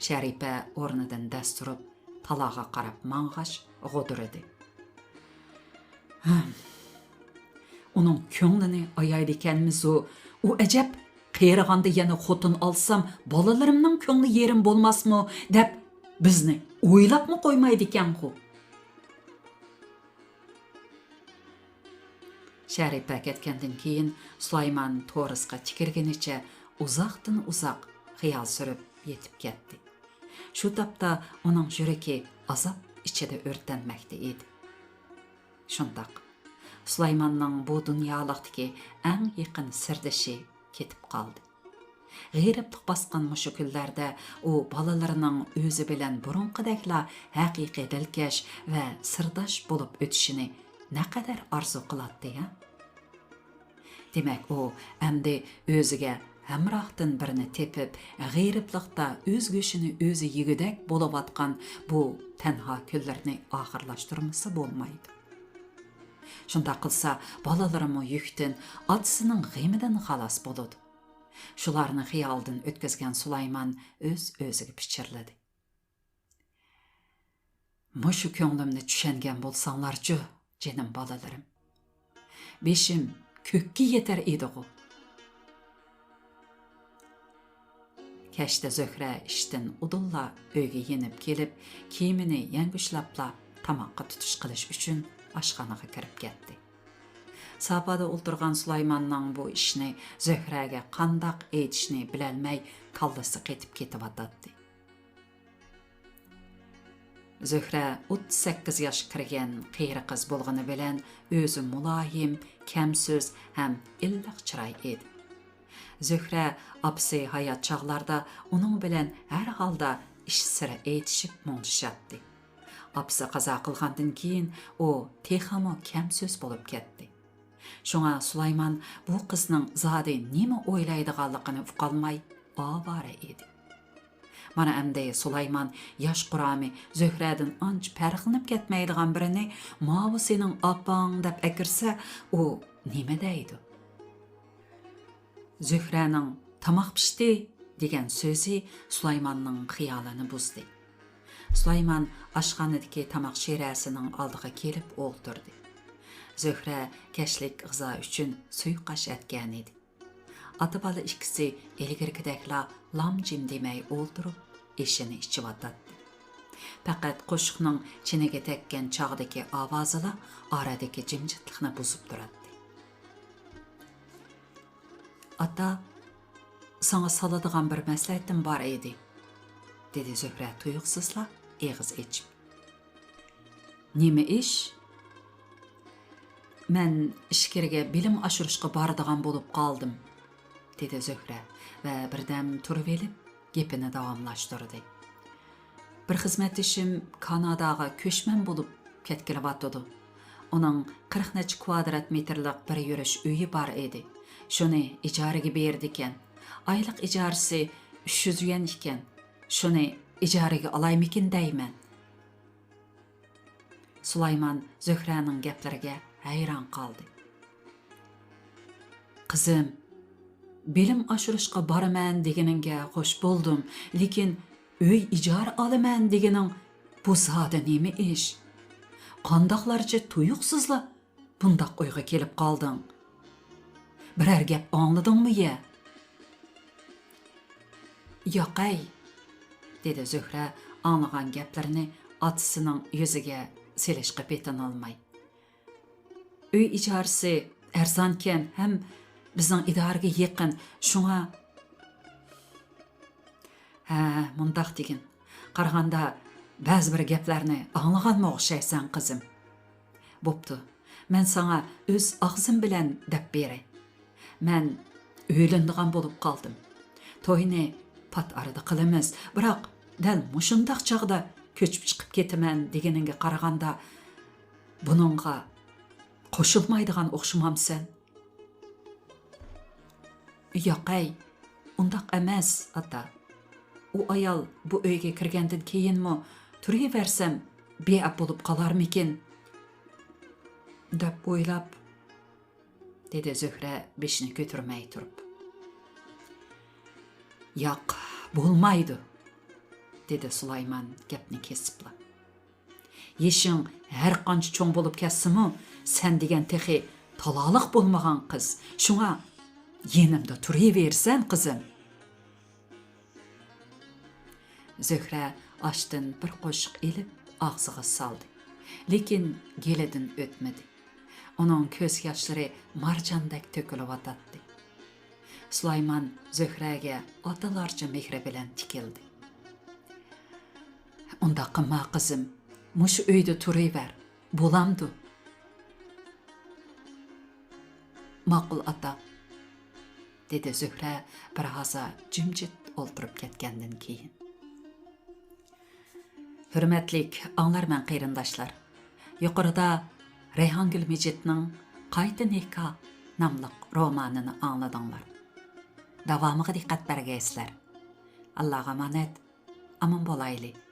شەرىپە ئورنىدىن دەس تۇرۇپ، تالاغا قاراپ ماڭغاچ، غودۇرىدى. ھىم. ئۇنىڭ كۆڭلىنى ئايايدىكەنمىزۇ؟ ئۇ ئەجەب، قېرىغاندا يەنە خوتۇن ئالسام، بالىلىرىمنىڭ كۆڭلى يېرىم بولماسمۇ دەپ، بىزنى ئويلاپمۇ قويمايدىكەنغۇ؟ شەرىپە كەتكەندىن كېيىن، سۇلايمان تورۇسقا تىكىلگىنىچە ئۇزاقتىن ئۇزاق خىيال سۈرۈپ يېتىپ كەتتى. شۇ تاپتا ئۇنىڭ يۈرىكى ئازاب ئىچىدە ئۆرتەنمەكتە ئىدى. شۇنداق، سۇلايماننىڭ بۇ دۇنيالىقتىكى ئەڭ يېقىن سىردىشى كېتىپ قالدى. غېرىبلىق باسقان مۇشۇ كۈنلەردە ئۇ بالىلىرىنىڭ ئۆزى بىلەن بۇرۇنقىدەكلا ھەقىقىي دىلكەش ۋە سىرداش بولۇپ ئۆتۈشىنى نەقەدەر ئارزۇ قىلاتتى، ھە؟ دېمەك، ئۇ ئەمدى ئۆزىگە ھەمراھتىن بىرنى تېپىپ، غېرىبلىقتا ئۆز گۆشىنى ئۆزى يېگۈدەك بولۇۋاتقان بۇ تەنھا كۈنلىرىنى ئاخىرلاشتۇرمىسا بولمايدۇ. شۇنداق قىلسا، بالىلىرىمۇ يۈكتىن، ئاتىسىنىڭ غېمىدىن خالاس بولىدۇ. شۇلارنى خىيالىدىن ئۆتكۈزگەن سۇلايمان ئۆز-ئۆزىگە پىچىرلىدى. مۇشۇ كۆڭلۈمنى چۈشەنگەن بولساڭلارچۇ، جېنىم بالىلىرىم. بېشىم كۆككە يېتەر ئىدىغۇ. كەچتە زۆھرە ئىشتىن ئۇدۇللا ئۆيگە يېنىپ كېلىپ، كىيىمىنى يەڭگۈشلاپلا تاماققا تۇتۇش قىلىش ئۈچۈن ئاشخانىغا كىرىپ كەتتى. ساپادا ئولتۇرغان سۇلايماننىڭ بۇ ئىشنى زۆھرەگە قانداق ئېيتىشنى بىلەلمەي، كاللىسى قېتىپ كېتىۋاتاتتى. زۆھرە ئوتتۇز سەككىز ياشقا كىرگەن قېرى قىز بولغىنى بىلەن، ئۆزى مۇلايىم، كەم سۆز ھەم ئىللىق چىراي ئىدى. زۆھرە ئاپىسى ھايات چاغلاردا ئۇنىڭ بىلەن ھەر ھالدا ئىش سىرى ئېيتىشىپ مۇڭدىشاتتى. ئاپىسى قازا قىلغاندىن كېيىن ئۇ تېخىمۇ كەم سۆز بولۇپ كەتتى. شۇڭا سۇلايمان بۇ قىزنىڭ زادى نېمە ئويلايدىغانلىقىنى ئۇقالماي ئاۋارە ئىدى. مانا ئەمدى سۇلايمان ياش قۇرامى زۆھرەدىن ئانچە پەرقلىنىپ كەتمەيدىغان بىرىنى ماۋۇ سېنىڭ ئاپاڭ دەپ ئەكىرسە، ئۇ نېمە دەيدۇ؟ زۆھرەنىڭ «تاماق پىشتى» دېگەن سۆزى سۇلايماننىڭ خىيالىنى بۇزدى. سۇلايمان ئاشخانىدىكى تاماق شىرەسىنىڭ ئالدىغا كېلىپ ئولتۇردى. زۆھرە كەچلىك غىزا ئۈچۈن سۇيۇقئاش ئەتكەنىدى. ئاتا-بالا ئىككىسى ئىلگىرىكىدەكلا لام-جىم دېمەي ئولتۇرۇپ، ئېشىنى ئىچىۋاتاتتى. پەقەت قوشۇقنىڭ چىنىگە تەگكەن چاغدىكى ئاۋازىلا ئارىدىكى جىمجىتلىقنى بۇزۇپ تۇراتتى. «ئاتا، ساڭا سالىدىغان بىر مەسلىھەتىم بار ئىدى»، دېدى زۆھرە تۇيۇقسىزلا ئېغىز ئېچىپ. «نېمە ئىش؟» «مەن ئىچكىرىگە بىلىم ئاشۇرۇشقا بارىدىغان بولۇپ قالدىم»، دېدى زۆھرە ۋە بىردەم تۇرۇۋېلىپ گېپىنى داۋاملاشتۇردى. «بىر خىزمەتدىشىم كاناداغا كۆچمەن بولۇپ كەتكىلىۋاتىدۇ. ئۇنىڭ قىرىق نەچچە كۋادرات مېتىرلىق بىر يۈرۈش ئۆيى بار ئىدى. شۇنى ئىجارىگە بېرىدىكەن. ئايلىق ئىجارىسى ئۈچ يۈز يۈەن ئىكەن. شۇنى ئىجارىگە ئالايمىكىن دەيمەن.» سۇلايمان زۆھرەنىڭ گەپلىرىگە ھەيران قالدى. «قىزىم، بىلىم ئاشۇرۇشقا بارىمەن دېگىنىڭگە خوش بولدۇم، لېكىن ئۆي ئىجارە ئالىمەن دېگىنىڭ بۇ زادى نېمە ئىش؟ قانداقلارچە تۇيۇقسىزلا بۇنداق ئويغا كېلىپ قالدىڭ؟ بىرەر گەپ ئاڭلىدىڭمۇ يە؟» «ياقەي»، دېدى زۆھرە ئاڭلىغان گەپلىرىنى ئاتىسىنىڭ يۈزىگە سېلىشقا پېتىنالماي. «ئۆي ئىجارىسى ئەرزانكەن ھەم بىزنىڭ ئىدارىگە يېقىن، شۇڭا...» «ھە، مۇنداق دېگىن. قارىغاندا، بەزى بىر گەپلەرنى ئاڭلىغانمۇ ئوخشايسەن، قىزىم. بوپتۇ، مەن ساڭا ئۆز ئاغزىم بىلەن دەپ بېرەي. مەن ئۆيلىنىدىغان بولۇپ قالدىم. توينى پات ئارىدا قىلىمىز، بىراق دەل مۇشۇنداق چاغدا كۆچۈپ چىقىپ كېتىمەن دېگىنىڭگە قارىغاندا، بۇنىڭغا قوشۇلمايدىغان ئوخشىمامسەن؟» «ياقەي، ئۇنداق ئەمەس، ئاتا. ئۇ ئايال بۇ ئۆيگە كىرگەندىن كېيىنمۇ تۇرۇۋەرسەم بىئەپ بولۇپ قالارمىكىن؟» دەپ ئويلاپ، دېدى زۆھرە بېشىنى كۆتۈرمەي تۇرۇپ. «ياق، بولمايدۇ. دېدى سۇلايمان گەپنى كېسىپلا. يېشىڭ ھەر قانچە چوڭ بولۇپ كەتسىمۇ، سەن دېگەن تېخى تالالىق بولمىغان قىز. شۇڭا يېنىمدا تۇرۇۋېرىسەن، قىزىم. زۆھرە ئاشتىن بىر قوشۇق ئېلىپ ئاغزىغا سالدى. لېكىن گېلىدىن ئۆتمىدى. ئۇنىڭ كۆز ياشلىرى مارجاندەك تۆكۈلۈۋاتاتتى. سۇلايمان زۆھرەگە ئاتىلارچە مېھرى بىلەن تىكىلدى. ئۇنداق قىلما، قىزىم. مۇشۇ ئۆيدە تۇرۇۋەر. بولامدۇ؟ ماقۇل، ئاتا، دېدى زۆھرە بىر ھازا جىمجىت ئولتۇرۇپ كەتكەندىن كېيىن. ھۆرمەتلىك ئاڭلارمەن قېرىنداشلار، يۇقىرىدا رەيھانگۈل مىجىتنىڭ قايتا نىكاھ ناملىق رومانىنى ئاڭلىدىڭلار. داۋامىغا دىققەت بەرگەيسىلەر. ئاللاغا ئامانەت، ئامان بولايلى.